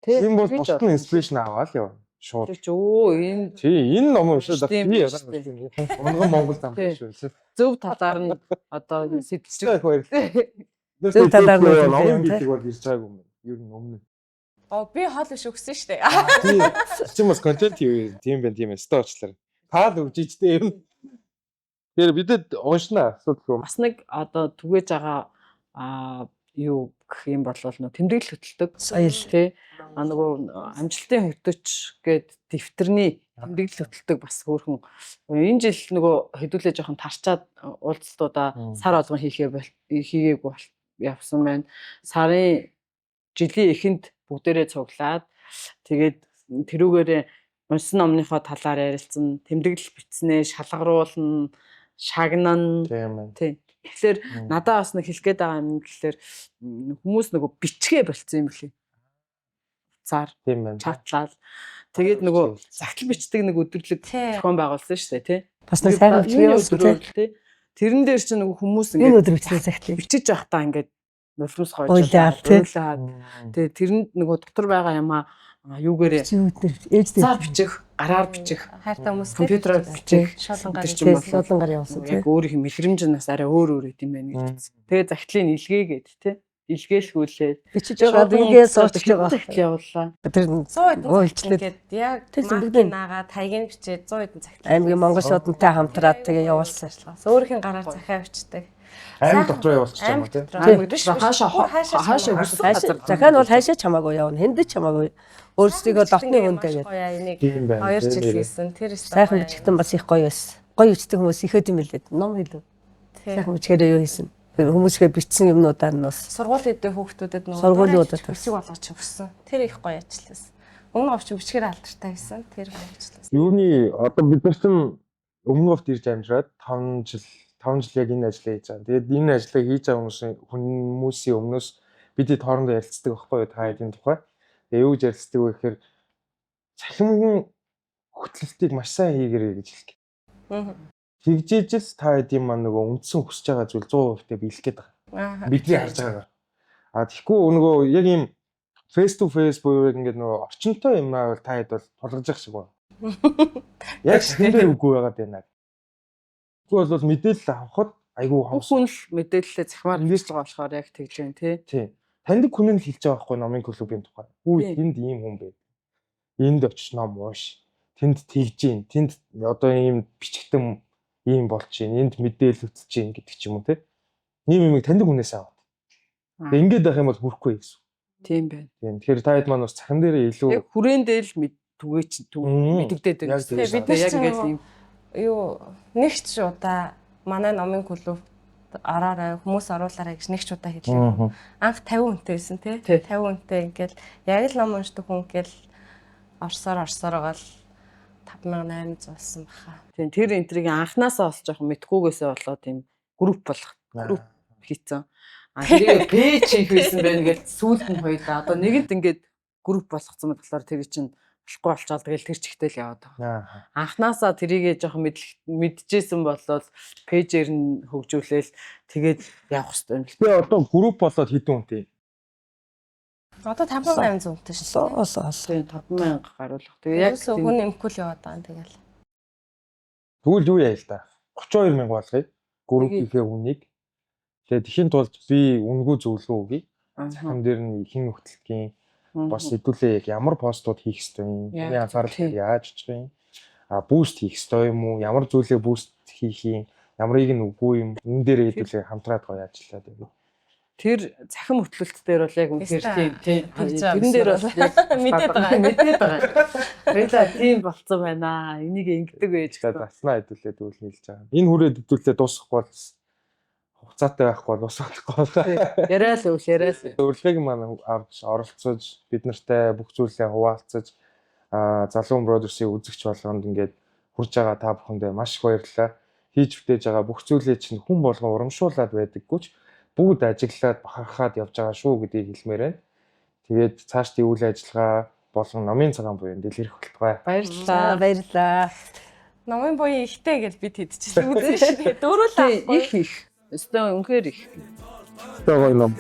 Тийм бол бусд нь инспирэшн аваад яв. Шууд. Тэр чи өө энэ тий энэ ном уншаад би унган Монгол зам биш үү. Зөв талаар нь одоо сэтэлж их баярлалаа. Зөв талаар нь номын бэлэг бол ирж байгаагүй юм байна. Ер нь өмнө. Би хоол биш өгсөн шүү дээ. Тий. Чи бас контент юу тийм байна тийм ээ. Өстө уучлаарай. Таал өгж ичтэй юм. Тэгэхээр бидэд уншна асуудалгүй. Бас нэг одоо түгээж байгаа юу гэх юм бол нөө тэмдэглэл хөтэлдэг. Соёл тий. Нөгөө амжилтын хөтөч гээд дэвтэрний тэмдэглэл хөтэлдэг бас хөөрхөн. Энэ жил нөгөө хэдүүлээ жоохон тарчаад уулзалтуудаа сар болгон хийгээгүй явсан байна. Сарын Жилийн эхэнд бүгдээрээ цуглаад тэгээд тэрүүгээрээ уншсан номныхоо талаар ярилцсан, тэмдэглэл бичснээ шалгаруулна, шагнана. Тийм байна. Тий. Тэгэхээр надаа бас нэг хэлэх гээд байгаа юм гэхэлэр хүмүүс нөгөө бичгээ болцсон юм лээ. Цаар Тийм байна. чатлал. Тэгээд нөгөө загтал бичдэг нэг өдөрлөг Тий. зохион байгуулсан шүү дээ, тий. Бас нэг сайхан бичиг Юуны явуулсан тий. өдрөөр тий. Тэрэн дээр чинь нөгөө хүмүүс Энэ ингээд өдөр бичсэн цагтлыг. бичиж байхдаа ингээд нулимс хойж Уйлаад, тий. уйлаад. Тэгээ тэрэнд нөгөө дотор байгаа юмаа юугээрээ Чи өдөр ээж цаар дээр бичих, гараар бичих, Хайртай хүмүүс компьютероор бичих. Шолонгаар Тэр чинь тий бол шуулангаар явуулсан тий. Яг өөрийнх нь мэдрэмж нь бас арай өөр өөр гэдэм байх гэж үзсэн. Тэгээ загтлын илгээгээд тий. Илгээлгүүлээд Бичиж байгаа ингээд суучих байгаа. Загтал явууллаа. Тэр 100 хэдэн Уйлчлээ. ингээд яг Тэр маркийн бүгдийг- наагаад хаягийг бичээд 100 хэдэн цагт. аймгийн Монгол шуудантай хамтраад тэгээ явуулсан. Өөрийнх нь гараар захиа бичдэг. Аймаг дотор явуулчих юм Аймаг уу тий? дотор. Аймаг Биш, дотор биш. хаашаа Бүр хаашаа хаашаа чамаагүй. хүссэн Хаашаа газар захиа нь бол хаашаа ч хамаагүй явна. Хэнд ч хамаагүй. Өөрсдийгөө дотны хүндээ Маш гэдэг. гоё энийг Тийм байна. 2 Тийм жил нэрээ. хийсэн. Тэр өстой Сайхан гоё. бичгтэн бас их гоё байсан. Гоё бичдэг хүмүүс ихэд юм билээ. Ном хэлв. Тий. Сайхан бичгээрээ юу хийсэн. Хүмүүсгээ бичсэн юмнуудаар нь бас Сургуулийн үедээ хүүхдүүдэд нөгөө Сургуулийн үедээ бичиг болгож өгсөн. Тэр их гоё ажил байсан. Өмнө нь овч бичгээр алдартай байсан. Тэр гоё ажил байсан. Юуны одоо бид нар чинь өмнө говьт ирж амжираад 5 жил яг энэ ажлаа хийж байгаа. Тэгээд энэ ажлаа хийж байгаа хүмүүсийн өмнөөс бид хоорондоо ярилцдаг байхгүй юу та хэдийн тухай. Тэгээд юу гэж ярилцдаг вэ гэхээр цахимгийн хөтлөлтийг маш сайн хийгэрэй гэж хэлдэг. Тэгжээж л та хэдийн маань нөгөө үндсэн хүсэж байгаа зүйл 100% тэ биелэх гээд байгаа. Аа. Бидний харж байгаагаар. А тэгэхгүй нөгөө яг ийм face to face буюу яг ингээд нөгөө орчинтой юм аа бол та хэд бол тулгаж явах шиг байна. Яг шин дээр үгүй байгаад байна. Тэгэхгүй бол мэдээлэл авахд айгүй Бүх хомс. хүн л мэдээлэлээ захимаар Ингээд- хийж байгаа болохоор яг тэгж байна тий. Тийм. Таньдаг хүн нь хэлж байгаа байхгүй номын клубын тухай. Хүү Тийм. тэнд ийм хүн байд. Энд очиж ном унш. Тэнд тэгж гин. Тэнд одоо ийм бичгтэн ийм болж гин. Энд мэдээлэл өгч гин гэдэг ч юм уу те. Ийм юмыг таньдаг хүнээс аваад. Тэгээ ингээд байх юм бол хүрхгүй гэсэн. Тийм байна. Тийм. Тэгэхээр та хэд маань бас цахим дээрээ илүү Яг хүрээн дээр л түгээч мэдэгдээд Яг байна. тэгж Тэгээ бид нар Яг чинь ингээд ийм юу нэг ч удаа манай номын клуб ороорой хүмүүс оруулаарай гэж нэг ч удаа хэлээ. Анх 50 хүнтэй байсан тий. Тий. 50 хүнтэй ингээл яг л ном уншдаг хүн ингээл орсоор орсоор байгаа л 5800 болсон баха. Тийм тэр энтриг анханасаа бол жоохон мэдхгүйгээсээ болоод тийм групп болох групп хийцэн. А тэрийг пэйж хийх байсан байна гэж сүүлд нь хоёлаа. Одоо нэгэнт ингээд групп болгоцсон болохоор тэр чинь болохгүй болчоод тэгэл тэр чигтэл яваад байгаа. Анханасаа тэрийгээ жоохон мэдчихсэн болол пэйжээр нь хөгжүүлээл тэгээд явах хэрэгтэй юм л. Тэгээ одоо групп болоод хэдэн хүнтэй? Одоо 5800 хүнтэй шүү дээ. Осоо осоо. Тийм 5000 гаруулах. Тэгээ яг Ерөөсөө хүн нэмэхгүй л яваад байгаа юм тэгэл. Тэгвэл юу яа л да. 32 мянга болгоё. Группийнхээ хүнийг. Тэгээд ихийн тулд би үнэгүй зөвлөгөө өгье. Цахим дээр нь хин хөтэлтгийн бас хэдүүлээ яг ямар постууд хийх ёстой юм, Яг хүний анхаарал тийм. яаж очих юм, а boost хийх ёстой юм уу, ямар зүйлээ boost хийх юм, ямарыг нь үгүй юм, энэ дээр хэдүүлээ хамтраад гоё ажиллаад байна. Тэр цахим хөтлөлт дээр бол яг үнэхээр Яста. тийм тийм Тэгж байгаа тэрэн дээр бол яг Мэдээд байгаа. мэдээд байгаа. Баярлалаа тийм болцсон байна. Энийг ингэдэг байж Тэгээд заснаа хэдүүлээ тэгвэл нийлж байгаа. Энэ хүрээд хэдүүлээ дуусахгүй бол хугацаатай байхгүй бол дуусахгүй байна. Яриа л үл яриа л. Урилгыг маань авч оролцож бид нартай бүх зүйлээ хуваалцаж Залуу Brothers-ийн үзэгч болгонд ингээд хурж байгаа та бүхэндээ маш их баярлалаа. Хийж бүтээж байгаа бүх зүйлээ чинь хүн болгон урамшуулад байдаггүй ч бүгд ажиглаад бахархаад явж байгаа шүү гэдгийг хэлмээр байна. Тэгээд цаашдын үйл ажиллагаа болон номын цагаан буян дэлгэрэх болтугай. Баярлалаа. Баярлалаа. Номын буян ихтэй гэж бид хэдчихлээ үзэн шүү дээ. Дөрөв л Тийм авахгүй. их их. Өстөө үнэхээр их. Тэ гоё ном.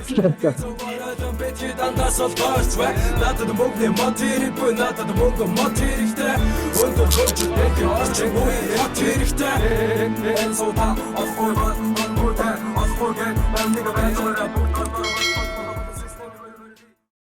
Бити дандаа солгорч бай. Надад мөнгөний мод хэрэггүй, надад мөнгө мод хэрэгтэй. Өндөр хөгжил бити орчин үе мод хэрэгтэй. Энэ суудаа олохгүй бол олохгүй олохгүй гэх нэг байж байгаа бүгд